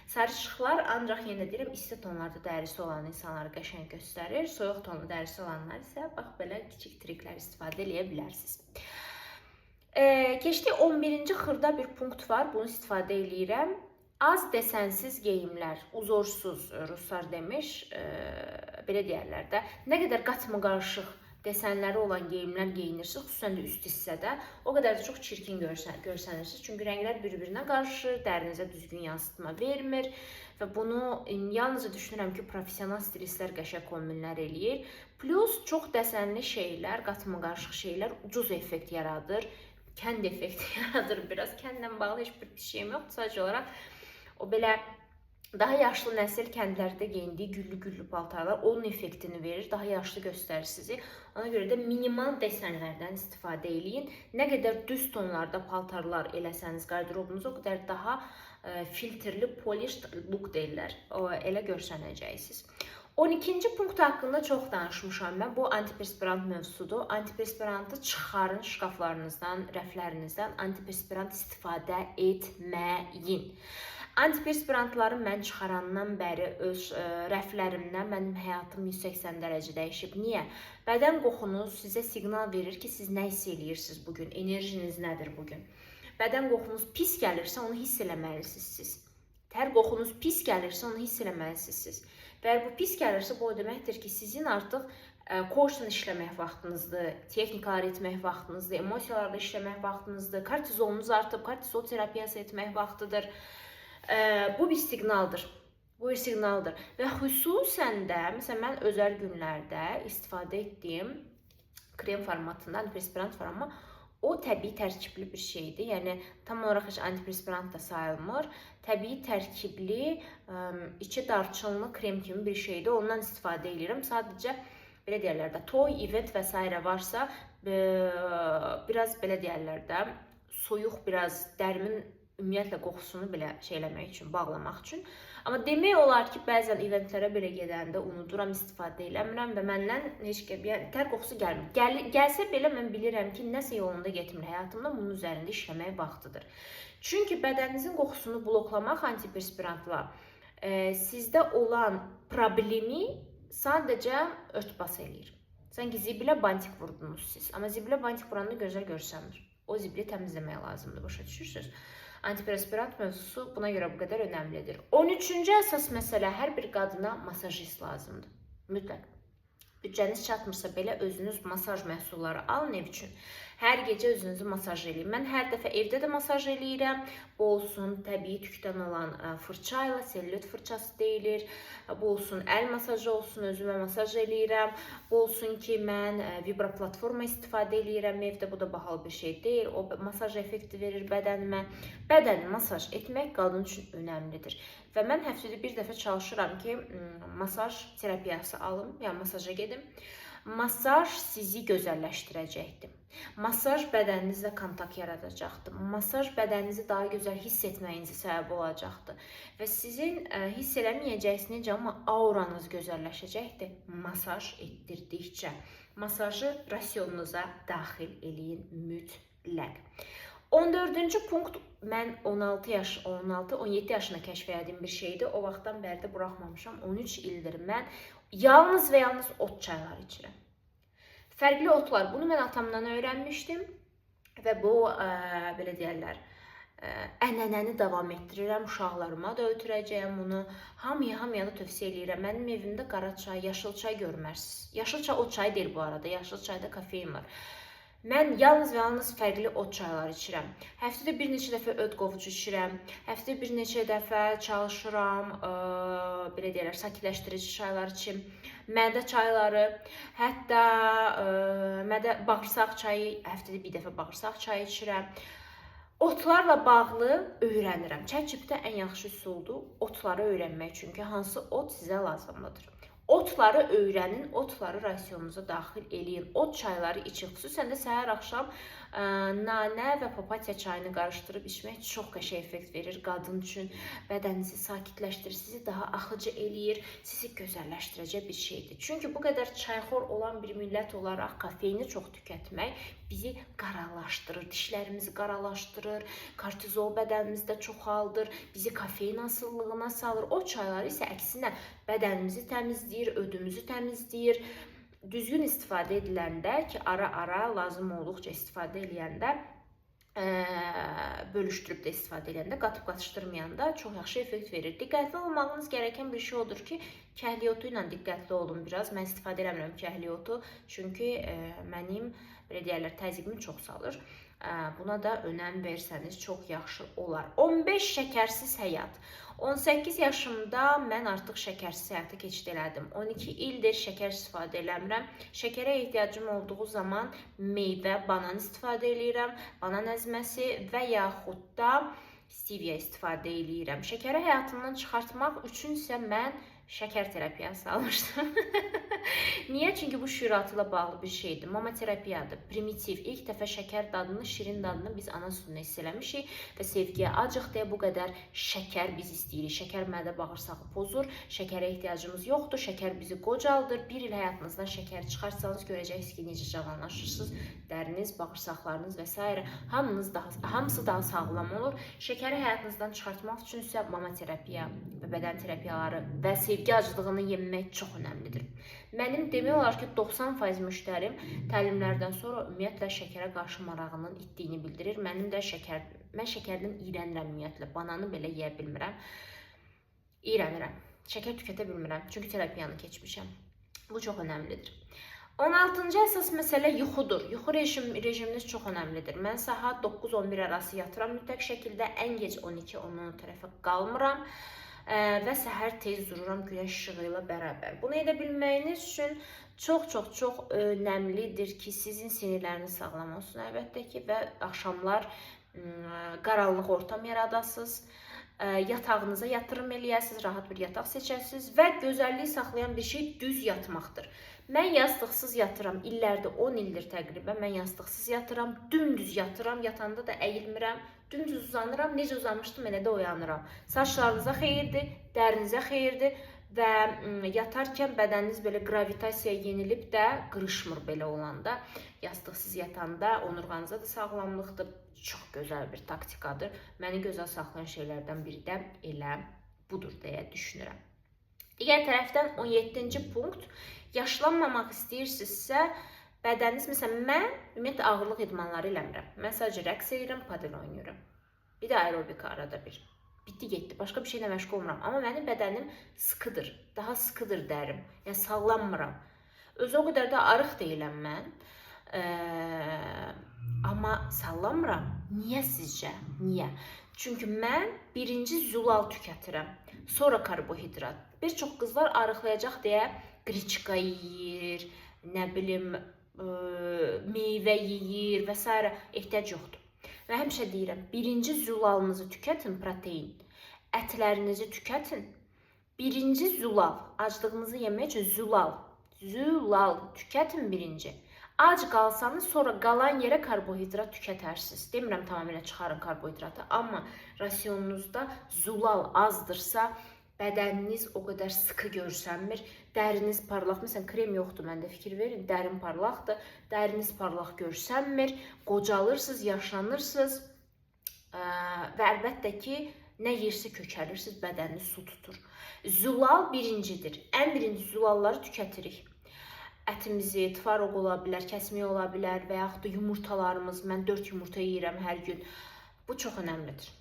Sarı işıqlar ancaq yenə deyirəm isti tonlarda dərisi olan insanları qəşəng göstərir. Soyuq tonlu dərisi olanlar isə bax belə kiçik triklər istifadə eləyə bilərsiniz. Keçdik 11-ci xırda bir punkt var. Bunu istifadə eləyirəm. Az desənsiz geyimlər, uzorsuz ruslar demiş, belə deyərlər də. Nə qədər qatma-qarışıq desənləri olan geyimlər geyinirsiniz, xüsusən də üst hissədə, o qədər də çox çirkin görsənirsiniz. Çünki rənglər bir-birinə qarışır, dərinizə düzgün yansıtma vermir və bunu yalnızca düşünürəm ki, professional stilistlər qəşəng kombinlər eləyir. Plus çox desənli şeylər, qatma-qarışıq şeylər ucuz effekt yaradır. Kənd effekti yaradır biraz. Kəndlə bağlı heç bir şeyim yoxdur. Sadəcə olaraq o belə daha yaşlı nəsil kəndlərdə geyindiyi güllü-güllü paltarlar onun effektini verir, daha yaşlı göstərir sizi. Ona görə də minimal desənlərdən istifadə eləyin. Nə qədər düz tonlarda paltarlar eləsəniz qarderobunuza, o qədər daha filtrli, polished look deyirlər. O, elə görsənəcəksiniz. 12-ci punkt haqqında çox danışmışam mən. Bu antiperspirant mövzusudur. Antiperspirantı çıxarın şkaflarınızdan, rəflərinizdən. Antiperspirant istifadə etməyin. Antiperspirantları mən çıxarandan bəri öz rəflərimdən mənim həyatım 180 dərəcə dəyişib. Niyə? Bədən qoxunuz sizə siqnal verir ki, siz nə hiss eləyirsiniz bugün, enerjiniz nədir bugün. Bədən qoxunuz pis gəlirsə, onu hiss eləməlisiniz siz. Tər qoxunuz pis gəlirsə, onu hiss eləməlisiniz siz. Və əgər bu pis gəlirsə, bu o deməkdir ki, sizin artıq koçla işləmək vaxtınızdır, texnikalar etmək vaxtınızdır, emosiyalarla işləmək vaxtınızdır, kortizolunuz artıb, kortizol terapiyası etmək vaxtıdır. Bu bir siqnaldır. Bu bir siqnaldır. Və xüsusən də, məsələn, mən özəl günlərdə istifadə etdiyim krem formatında antiperspirant var, amma o təbii tərkibli bir şeydir. Yəni tam olaraq heç antiperspirant da sayılmır. Təbii tərkibli, içi darçınlı krem kimi bir şeydir. Ondan istifadə edirəm. Sadəcə belə deyərlər də, toy, event və s. varsa, biraz belə deyərlər də, soyuq biraz dərimin ümumiyyətlə qoxusunu belə şey eləmək üçün, bağlamaq üçün. Amma demək olar ki, bəzən eventlərə belə gedəndə unuduram, istifadə eləmirəm və məndən heç yəni, tər qoxusu gəlmir. Gəlsə belə mən bilirəm ki, nəsə yolunda getmir həyatımda, bunun üzərində işləmək vaxtıdır. Çünki bədəninizin qoxusunu bloklamaq antiperspirantla sizdə olan problemi sadəcə örtbas eləyir. Sanki zibilə bantik vurdunuz siz. Amma zibilə bantik vuranda gözəl görsənmir. O zibili təmizləmək lazımdır, başa düşürsünüz? Antiperspirant mövzusu buna görə bu qədər önəmlidir. 13-cü əsas məsələ, hər bir qadına masajist lazımdır. Mütləq. Büdcəniz çatmırsa belə özünüz masaj məhsulları alın ev üçün. Hər gecə özünüzü masaj eləyin. Mən hər dəfə evdə də masaj eləyirəm. Bu olsun təbii tükdən olan fırça ilə, selülit fırçası deyilir. Bu olsun əl masajı olsun, özümə masaj eləyirəm. Bu olsun ki, mən vibroplatforma istifadə eləyirəm evdə. Bu da bahalı bir şey deyil. O masaj effekti verir bədənimə. Bədəni masaj etmək qadın üçün önəmlidir. Və mən həftədə bir dəfə çalışıram ki, masaj terapiyası alım, yəni masaja gedim. Masaj sizi gözəlləşdirəcəkdir. Masaj bədəninizlə kontakt yaradacaqdır. Masaj bədəninizi daha gözəl hiss etməyinizə səbəb olacaqdır. Və sizin hiss eləməyəcəksiniz necə, amma auranız gözəlləşəcəkdir masaj etdirdikcə. Masajı rasionunuza daxil eləyin mütləq. 14-cü punkt mən 16 yaş, 16-17 yaşında kəşf elədiyim bir şeydir. O vaxtdan bəri də buraxmamışam. 13 ildir mən yalnız və yalnız ot çayları içirəm. Fərqli otlar. Bunu mən atamdan öyrənmişdim və bu belə deyərlər, ənənəni davam etdirirəm. Uşaqlarıma da ötürəcəyəm bunu. Hamıya da tövsiyə eləyirəm. Mənim evimdə qara çay, yaşıl çay görmərsiniz. Yaşıl çay o çay deyil bu arada. Yaşıl çayda kofein var. Mən yalnız və yalnız fərqli ot çayları içirəm. Həftədə bir neçə dəfə öd qovucu içirəm. Həftədə bir neçə dəfə çalışıram, belə deyərlər, sakitləşdirici çaylar içim. Mədə çayları, hətta mədə bağırsaq çayı, həftədə bir dəfə bağırsaq çayı içirəm. Otlarla bağlı öyrənirəm. ChatGPT ən yaxşı üsuldur otları öyrənmək, çünki hansı ot sizə lazımlıdır. Otları öyrənin, otları rasionunuza daxil eləyin. Ot çayları için, xüsusən də səhər axşam nanə və papatya çayını qarışdırıb içmək çox qəşəng effekt verir qadın üçün. Bədəninizi sakitləşdirir, sizi daha axıcı eləyir, sizi gözəlləşdirəcək bir şeydir. Çünki bu qədər çayxor olan bir millət olaraq kofeini çox tükətmək bizi qaralaşdırır, dişlərimizi qaralaşdırır, kortizol bədənimizdə çoxaldır, bizi kofein asılılığına salır. O çayları isə əksinə bədənimizi təmizləyir, ödümüzü təmizləyir. Düzgün istifadə ediləndə ki, ara-ara lazım olduqca istifadə eləyəndə, bölüşdürüb də istifadə edəndə, qatıb qatışdırmayanda çox yaxşı effekt verir. Diqqətli olmağınız gereken bir şey odur ki, kəhliotu ilə diqqətli olun biraz. Mən istifadə eləmirəm kəhliotu, çünki mənim, belə deyərlər, təzyiqimi çox salır. Buna da önəm versəniz çox yaxşı olar. 15 şəkərsiz həyat. 18 yaşımda mən artıq şəkərsiz həyata keçid elədim. 12 ildir şəkər istifadə eləmirəm. Şəkərə ehtiyacım olduğu zaman meyvə, banan istifadə eləyirəm. Banan əzməsi və yaxud da stevia istifadə eləyirəm. Şəkəri həyatımdan çıxartmaq üçün isə mən şəkər terapiyası almışdım. Niyə? Çünki bu şüuratı ilə bağlı bir şeydir. Mama terapiyadır. Primitiv. İlk dəfə şəkər dadını, şirin dadını biz ana südünə hiss eləmişik və sevgiyə acıq deyə bu qədər şəkər biz istəyirik. Şəkər mədə bağırsağı pozur. Şəkərə ehtiyacımız yoxdur. Şəkər bizi qocaldır. Bir il həyatınızdan şəkər çıxartsanız görəcəksiniz ki, necə cavanlaşırsınız. Dəriniz, bağırsaqlarınız və s. Hamısı daha sağlam olur. Şəkəri həyatınızdan çıxartmaq üçün isə mama terapiya və bədən terapiyaları və sevgi aclığını yenmək çox önəmlidir. Mənim demək olar ki, 90% müştərim təlimlərdən sonra ümumiyyətlə şəkərə qarşı marağının itdiyini bildirir. Mənim də mən şəkərdən iyrənirəm ümumiyyətlə. Bananı belə yeyə bilmirəm. İyrənirəm. Şəkər tükətə bilmirəm. Çünki terapiyanı keçmişəm. Bu çox önəmlidir. 16-cı əsas məsələ yuxudur. Yuxu rejiminiz çox önəmlidir. Mən saat 9-11 arası yatıram mütləq şəkildə, ən gec 12, ondan o tərəfə qalmıram. Və səhər tez dururam günəş işığı ilə bərabər. Bunu edə bilməyiniz üçün çox önəmlidir ki, sizin sinirləriniz sağlam olsun əlbəttə ki və axşamlar qaranlıq ortam yaradasınız. Yatağınıza yatırım eləyəsiniz, rahat bir yataq seçəsiniz və gözəlliyi saxlayan bir şey düz yatmaqdır. Mən yastıqsız yatıram. İllərdir, 10 ildir təqribən mən yastıqsız yatıram. Dümdüz yatıram, yatanda da əyilmirəm. Dümdüz uzanıram, necə uzanmışdım elə də oyanıram. Saçlarınıza xeyirdir, dərinizə xeyirdir və yatarkən bədəniniz belə qravitasiyaya yenilib də qırışmır belə olanda. Yastıqsız yatanda onurğanıza da sağlamlıqdır. Çox gözəl bir taktikadır. Məni gözəl saxlayan şeylərdən biri də elə budur deyə düşünürəm. Digər tərəfdən 17-ci punkt, yaşlanmamaq istəyirsinizsə, bədəniniz, məsələn, mən ümumiyyətlə ağırlıq idmanları eləmirəm. Mən sadəcə rəqs edirəm, padel oynayıram. Bir də aerobika arada bir. Bitdi, getdi. Başqa bir şeylə məşğul olmuram. Amma mənim bədənim sıxıdır. Daha sıxıdır dərim. Yəni sağlanmıram. Özü o qədər də arıq deyiləm mən. Amma sallanmıram. Niyə sizcə? Niyə? Çünki mən birinci zülal tükətirəm. Sonra karbohidrat. Bir çox qızlar arıqlayacaq deyə qriçka yeyir, nə bilim, meyvə yeyir və s. Ehtiyac yoxdur. Və həmişə deyirəm, birinci zülalınızı tükətin, protein. Ətlərinizi tükətin. Birinci zülal, aclığınızı yemək üçün zülal. Zülal tükətin birinci. Ac qalsanız sonra qalan yerə karbohidrat tükətərsiniz. Demirəm tamamilə çıxarın karbohidratı, amma rasionunuzda zülal azdırsa bədəniniz o qədər sıxı görsənmir. Dəriniz parlaq. Məsələn, krem yoxdur məndə, fikir verin. Dərim parlaqdır. Dəriniz parlaq görsənmir. Qocalırsınız, yaşlanırsınız. Və əlbəttə ki, nə yersə kökəlirsiniz, bədəniniz su tutur. Zülal birincidir. Ən birinci zülalları tükətirik. Ətimizi, tvaroq ola bilər, kəsmiyə ola bilər və yaxud da yumurtalarımız. Mən 4 yumurta yeyirəm hər gün. Bu çox önəmlidir.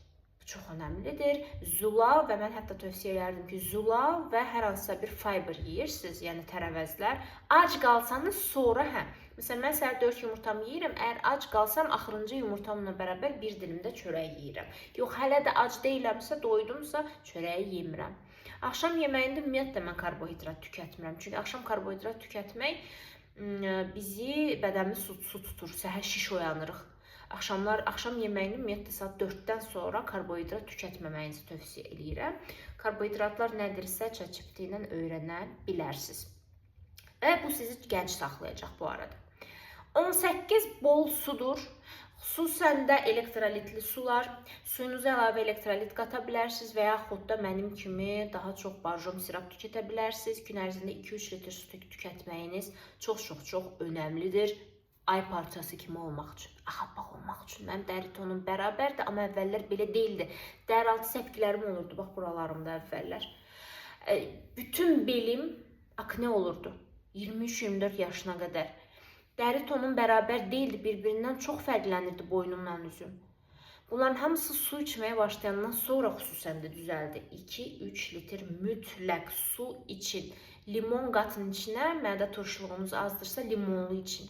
Bu çox önəmlidir. Zulal və mən hətta tövsiyə edərdim ki, zulal və hər hansısa bir fiber yeyirsiniz, yəni tərəvəzlər. Ac qalsanız sonra Məsələn, mən səhər 4 yumurtamı yeyirəm. Əgər ac qalsam, axırıncı yumurtamla bərabər bir dilim də çörək yeyirəm. Yox, hələ də ac deyiləmsə, doydumsa, çörəyi yemirəm. Axşam yeməyində ümumiyyətlə mən karbohidrat tükətmirəm. Çünki axşam karbohidrat tükətmək bizi bədənimiz su tutur, səhər şiş oyanırıq. Axşamlar axşam yeməyini ümumiyyətlə saat 4-dən sonra karbohidrat tükətməməyinizi tövsiyə eləyirəm. Karbohidratlar nədirsə ChatGPT ilə öyrənə bilərsiniz. Və bu sizi gənc saxlayacaq bu arada. 18 bol sudur. Xüsusən də elektrolitli sular. Suyunuza əlavə elektrolit qata bilərsiniz və yaxud da mənim kimi daha çox barjom sirap tükətə bilərsiniz. Gün ərzində 2-3 litr su tükətməyiniz çox-çox-çox önəmlidir. Ay parçası kimi olmaq üçün, ağappaq olmaq üçün. Mənim dəri tonum bərabərdir, amma əvvəllər belə deyildi. Dəri altı səpkilərim olurdu, bax buralarımda əvvəllər. Bütün belim akne olurdu. 23-24 yaşına qədər. Dəri tonum bərabər deyildi, bir-birindən çox fərqlənirdi boynumla üzüm. Bunların hamısı su içməyə başlayandan sonra xüsusən də düzəldi. 2-3 litr mütləq su için. Limon qatın içinə, mədə turşuluğunuz azdırsa limonlu için.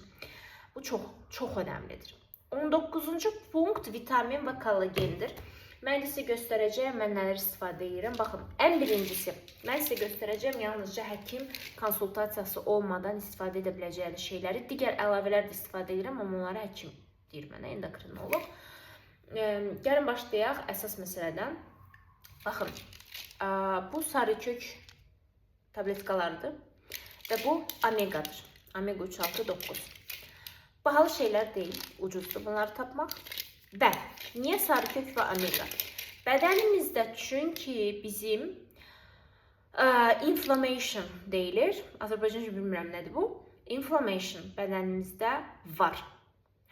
Bu çox, çox önəmlidir. 19-cu punkt vitamin və kollagendir. Mən sizə göstərəcəyəm, mən nələr istifadə edirəm. Baxın, ən birincisi, mən sizə göstərəcəyəm yalnızca həkim konsultasiyası olmadan istifadə edə biləcəyiniz şeyləri. Digər əlavələr də istifadə edirəm, amma onları həkim deyir mənə, endokrinoloq. Gəlin başlayaq əsas məsələdən. Baxın, bu sarı kök tabletkalarıdır və bu omegadır. Omega 3, 6, 9. Bahalı şeylər deyil, ucuzdur bunları tapmaq. Və niyə sarı kök və omega? Bədənimizdə çünki bizim inflammation deyilir. Azərbaycanca bilmirəm nədir bu. Inflammation bədənimizdə var.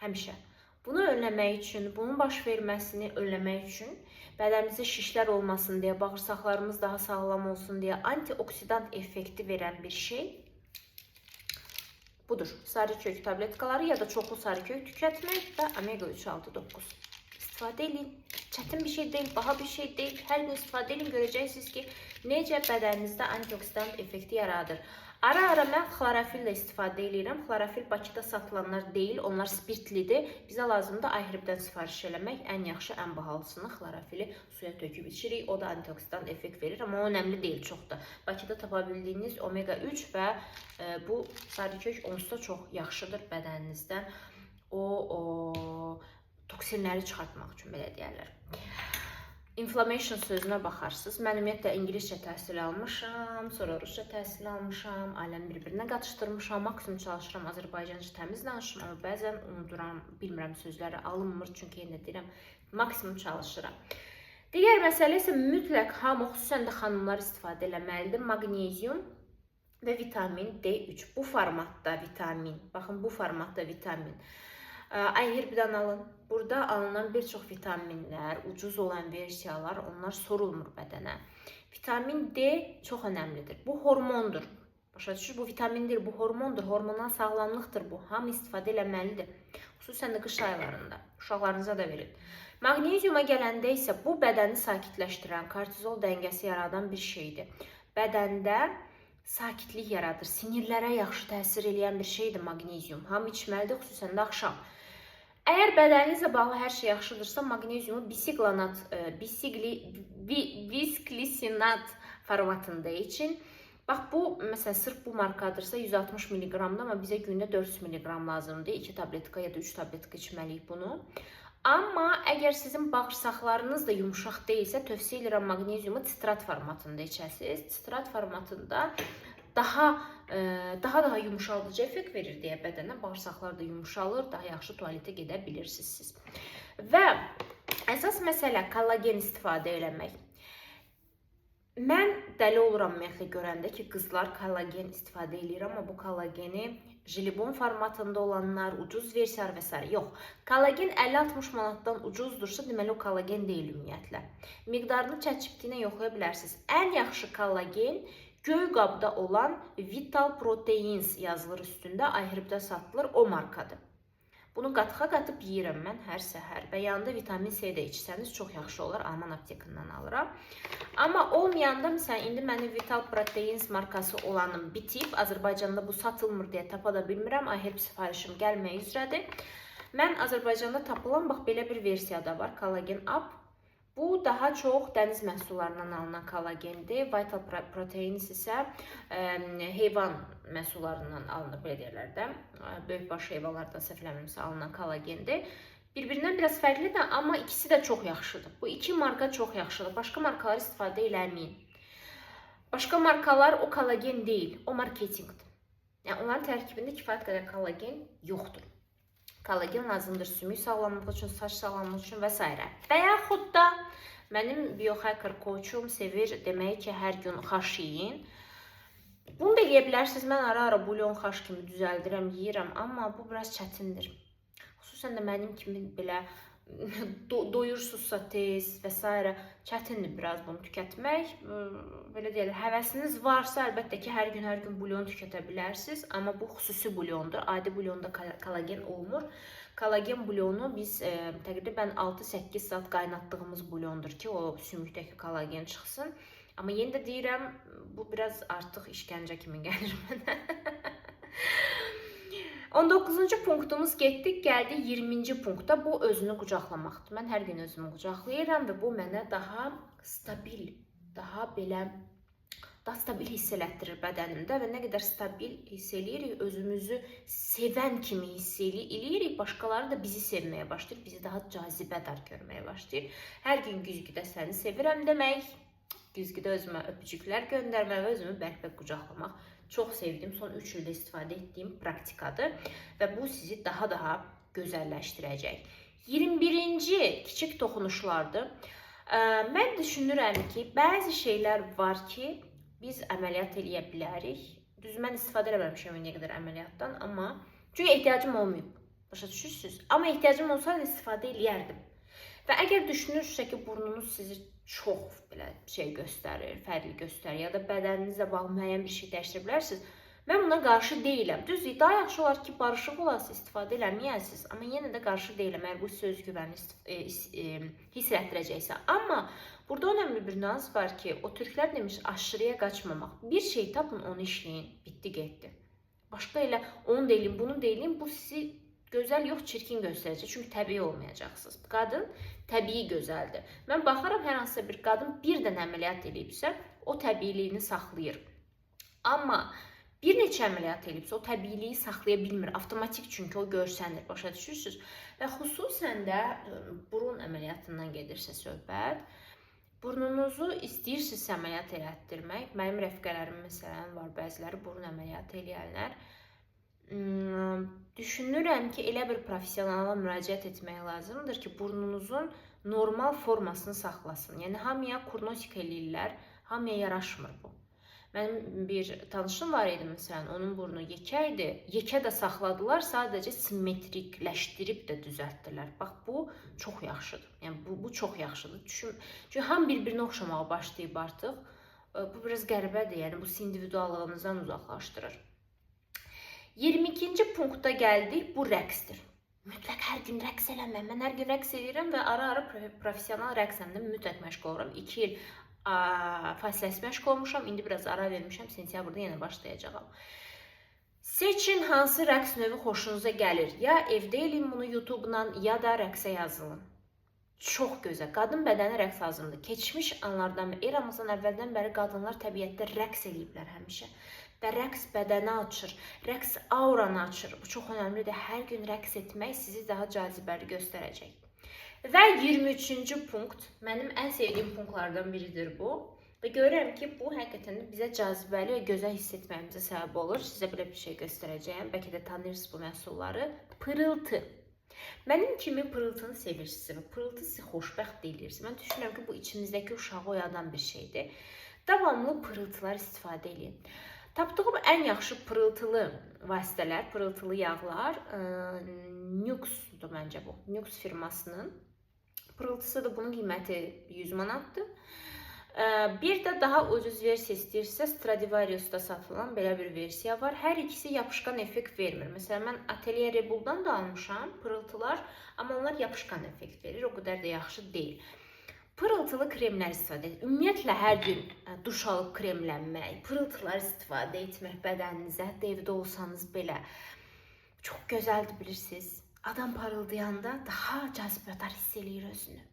Həmişə. Bunu önləmək üçün, bunun baş verməsini önləmək üçün, bədənimizdə şişlər olmasın deyə, bağırsaqlarımız daha sağlam olsun deyə antioksidant effekti verən bir şey budur. Sarı kök tabletkaları ya da çoxlu sarı kök tükətmək və omega 3, 6, 9. İstifadə edin. Çətin bir şey deyil, baha bir şey deyil. Hər gün istifadə edin, görəcəksiniz ki, necə bədəninizdə antioksidant effekti yaradır. Ara-ara mən xlorofil də istifadə edirəm. Xlorofil Bakıda satılanlar deyil, onlar spirtlidir. Bizə lazımdır iHerb-dən sifariş eləmək. Ən yaxşı, ən bahalısını xlorofili suya töküb içirik. O da antioksidant effekt verir, amma o önəmli deyil çox da. Bakıda tapa bildiyiniz omega 3 və bu sarı kök onsuz da çox yaxşıdır bədəninizdən. O toksinləri çıxartmaq üçün belə deyərlər. Inflammation sözünə baxarsınız. Mən ümumiyyətlə ingiliscə təhsil almışam, sonra rusca təhsil almışam, ailəmi bir-birinə qatışdırmışam. Maksimum çalışıram Azərbaycanca təmiz danışım, amma bəzən unuduram, bilmirəm sözləri alınmır, çünki yenə deyirəm, maksimum çalışıram. Digər məsələ isə mütləq hamı, xüsusən də xanımlar istifadə eləməlidir. Maqnezium və vitamin D3. Bu formatda vitamin, baxın bu formatda vitamin. iHerb-dən alın. Burada alınan bir çox vitaminlər, ucuz olan versiyalar, onlar sorulmur bədənə. Vitamin D çox önəmlidir. Bu hormondur. Başa düşür? Bu vitamindir, bu hormondur. Hormonal sağlamlıqdır bu. Hamı istifadə eləməlidir. Xüsusən də qış aylarında. Uşaqlarınıza da verin. Maqneziuma gələndə isə bu bədəni sakitləşdirən, kortizol dəngəsi yaradan bir şeydir. Bədəndə sakitlik yaradır. Sinirlərə yaxşı təsir eləyən bir şeydir maqnezium. Hamı içməlidir, xüsusən də axşam. Əgər bədəninizlə bağlı hər şey yaxşıdırsa, maqneziumu bisklisinat formatında için. Bax bu, məsələn, sırf bu markadırsa 160 mq-dır, amma bizə gündə 400 mq lazımdır. 2 tabletka ya da 3 tabletka içməliyik bunu. Amma əgər sizin bağırsaqlarınız da yumşaq deyilsə, tövsiyə edirəm maqneziumu sitrat formatında içəsiniz. Sitrat formatında daha yumşaldıcı effekt verir deyə bədənə, bağırsaqlar da yumşalır, daha yaxşı tualetə gedə bilirsiniz siz. Və əsas məsələ kollagen istifadə eləmək. Mən dəli oluram ümumiyyətlə görəndə ki, qızlar kollagen istifadə eləyir, amma bu kollageni jelibon formatında olanlar, ucuz versiyalar və s. Yox. Kollagen 50-60 manatdan ucuzdursa, deməli o kollagen deyil ümumiyyətlə. Miqdarını ChatGPT ilə yoxlaya bilərsiniz. Ən yaxşı kollagen göy qabda olan Vital Proteins yazılır üstündə, iHerb-də satılır, o markadır. Bunu qatığa qatıb yeyirəm mən hər səhər və yanında vitamin C də içsəniz çox yaxşı olar. Alman aptekından alıram. Amma olmayanda, məsələn, indi mənim Vital Proteins markası olanım bitib. Azərbaycanda bu satılmır deyə tapa da bilmirəm. iHerb sifarişim gəlmək üzrədir. Mən Azərbaycanda tapılan bax belə bir versiya da var. Kollagen Up. Bu daha çox dəniz məhsullarından alınan kollagendir. Vital Proteins isə heyvan məhsullarından alınır, belə deyirlər də. Böyükbaş heyvanlardan səhv eləmirəmsə alınan kollagendir. Bir-birindən biraz fərqlidir, amma ikisi də çox yaxşıdır. Bu iki marka çox yaxşıdır. Başqa markaları istifadə eləməyin. Başqa markalar o kollagen deyil, o marketinqdir. Yəni onların tərkibində kifayət qədər kollagen yoxdur. Kollagen lazımdır sümük sağlamlığı üçün, saç sağlamlığı üçün və s. Və yaxud da mənim biohacker koçum sevir demək ki, hər gün xaş yeyin. Bunu da yeyə bilərsiniz. Mən ara-ara bulyon xaş kimi düzəldirəm, yeyirəm, amma bu biraz çətindir. Xüsusən də mənim kimi belə doyursunuzsa tez və s. çətindir biraz bunu tükətmək. Belə deyək, həvəsiniz varsa əlbəttə ki, hər gün bulyon tükətə bilərsiniz, amma bu xüsusi bulyondur. Adi bulyonda kollagen olmur. Kollagen bulyonu biz təqribən 6-8 saat qaynatdığımız bulyondur ki, o sümükdəki kollagen çıxsın. Amma yenə də deyirəm, bu biraz artıq işgəncə kimi gəlir mənə. 19-cu punktumuz getdik, gəldi 20-ci punkta. Bu özünü qucaqlamaqdır. Mən hər gün özümü qucaqlayıram və bu mənə daha stabil, daha belə daha stabil hiss elətdirir bədənimdə və nə qədər stabil hiss eləyirik, özümüzü sevən kimi hiss eləyirik, başqaları da bizi sevməyə başlayır, bizi daha cazibədar görməyə başlayır. Hər gün güzgüdə səni sevirəm demək, güzgüdə özümə öpücüklər göndərmək və özümü bərk-bərk qucaqlamaq çox sevdiyim, son 3 ildə istifadə etdiyim praktikadır və bu sizi daha gözəlləşdirəcək. 21-ci kiçik toxunuşlardır. Mən düşünürəm ki, bəzi şeylər var ki, biz əməliyyat eləyə bilərik. Düz mən istifadə eləməmişəm indiyə qədər əməliyyatdan, amma çünki ehtiyacım olmayıb. Başa düşürsünüz? Amma ehtiyacım olsaydı istifadə eləyərdim. Və əgər düşünürsünüzsə ki, burnunuz sizi çox belə şey göstərir, fərqli göstərir ya da bədəninizlə bağlı müəyyən bir şey dəyişdirə bilərsiniz. Mən buna qarşı deyiləm. Düzdür, daha yaxşı olar ki, barışıq olasınız, istifadə eləməyəsiniz, amma yenə də qarşı deyiləm əgər bu sizə özgüvəni hiss elətdirəcəksə. Amma burada önəmli bir nüans var ki, o türklər demiş aşırıya qaçmamaq. Bir şey tapın, onu işləyin, bitdi, getdi. Başqa elə onu da eləyin, bunu da eləyin, bu sizi gözəl yox, çirkin göstərəcək. Çünki təbii olmayacaqsınız. Qadın təbii gözəldir. Mən baxıram, hər hansısa bir qadın bir dənə əməliyyat eləyibsə, o təbiiliyini saxlayır. Amma bir neçə əməliyyat eləyibsə, o təbiiliyi saxlaya bilmir. Avtomatik çünki o görsənir, başa düşürsünüz? Və xüsusən də burun əməliyyatından gedirsə söhbət, burnunuzu istəyirsinizsə əməliyyat elətdirmək. Mənim rəfiqələrim məsələn var, bəziləri burun əməliyyatı eləyənlər. Düşünürəm ki, elə bir professionala müraciət etmək lazımdır ki, burnunuzun normal formasını saxlasın. Yəni hamıya kurnosika eləyirlər, hamıya yaraşmır bu. Mənim bir tanışım var idi məsələn, onun burnu yekə idi. Yekə də saxladılar, sadəcə simmetrikləşdirib də düzəltdilər. Bax bu çox yaxşıdır. Yəni bu çox yaxşıdır. Düşün, çünki hamı bir-birinə oxşamağa başlayıb artıq. Bu biraz qəribədir. Yəni bu sizi individuallığınızdan uzaqlaşdırır. 22-ci punktda gəldik. Bu rəqsdir. Mütləq hər gün rəqs eləmə. Mən hər gün rəqs eləyirəm və ara-ara professional rəqslə də mütləq məşğul oluram. 2 il fasiləsiz məşğul olmuşam. İndi biraz ara vermişəm. Sentyabrda yenə başlayacağam. Seçin hansı rəqs növü xoşunuza gəlir. Ya evdə eləyin bunu YouTube-la, ya da rəqsə yazılın. Çox gözəl. Qadın bədəni rəqs lazımdır. Keçmiş anlardan, eramızdan əvvəldən bəri qadınlar təbiətdə rəqs eləyiblər həmişə. Və rəqs bədəni açır, rəqs auranı açır. Bu çox önəmlidir. Hər gün rəqs etmək sizi daha cazibəli göstərəcək. Və 23-cü punkt, mənim ən sevdiyim punktlardan biridir bu. Və görürəm ki, bu həqiqətən də bizə cazibəli və gözəl hiss etməyimizə səbəb olur. Sizə belə bir şey göstərəcəyəm. Bəlkə də tanıyırsınız bu məhsulları. Pırıltı. Mənim kimi pırıltını sevirsiniz və pırıltı sizi xoşbəxt eləyir. Mən düşünürəm ki, bu içimizdəki uşağı oyadan bir şeydir. Davamlı pırıltılar istifadə eləyin. Tapdığım ən yaxşı pırıltılı vasitələr, pırıltılı yağlar Nuxe-dur məncə bu. Nuxe firmasının pırıltısıdır. Bunun qiyməti 100 manatdır. Bir də daha ucuz versiya istəyirsinizsə, Stradivarius'da satılan belə bir versiya var. Hər ikisi yapışqan effekt vermir. Məsələn, mən Atelier Rebul'dan da almışam pırıltılar, amma onlar yapışqan effekt verir. O qədər də yaxşı deyil. Pırıltılı kremlər istifadə edin. Ümumiyyətlə hər gün duş alıb kremlənmək, pırıltılar istifadə etmək bədəninizə, hətta evdə olsanız belə çox gözəldir bilirsiniz. Adam parıldayanda daha cazibədar hiss eləyir özünü.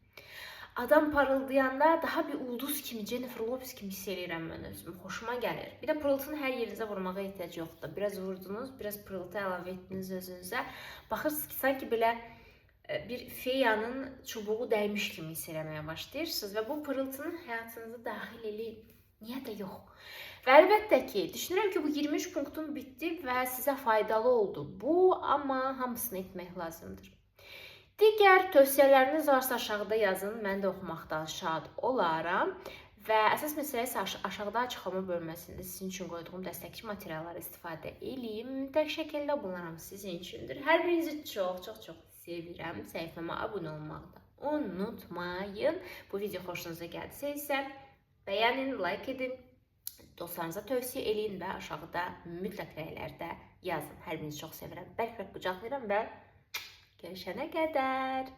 Adam parıldayanda daha bir ulduz kimi, Jennifer Lopez kimi hiss eləyirəm mən özümü. Xoşuma gəlir. Bir də pırıltını hər yerinizə vurmağa ehtiyac yoxdur. Biraz vurdunuz, biraz pırıltı əlavə etdiniz özünüzə. Baxırsınız ki, sanki belə bir feyanın çubuğu dəymiş kimi hiss eləməyə başlayırsınız və bu pırıltını həyatınıza daxil eləyin. Niyə də yox? Və əlbəttə ki, düşünürəm ki, bu 23 punktum bitdi və sizə faydalı oldu bu, amma hamısını etmək lazımdır. Digər tövsiyələriniz varsa aşağıda yazın, mən də oxumaqdan şad olaram. Və əsas məsələ isə aşağıda açıqlama bölməsində sizin üçün qoyduğum dəstəkçi materialları istifadə eləyin. Mütləq şəkildə bunlar hamısı sizin üçündür. Hər birinizi çox, çox, çox sevirəm. Səhifəmə abunə olmağı da unutmayın. Bu video xoşunuza gəldisə isə bəyənin, like edin, dostlarınıza tövsiyə eləyin və aşağıda mütləq rəylərdə yazın. Hər birinizi çox sevirəm. Bərk-bərk qucaqlayıram və görüşənə qədər.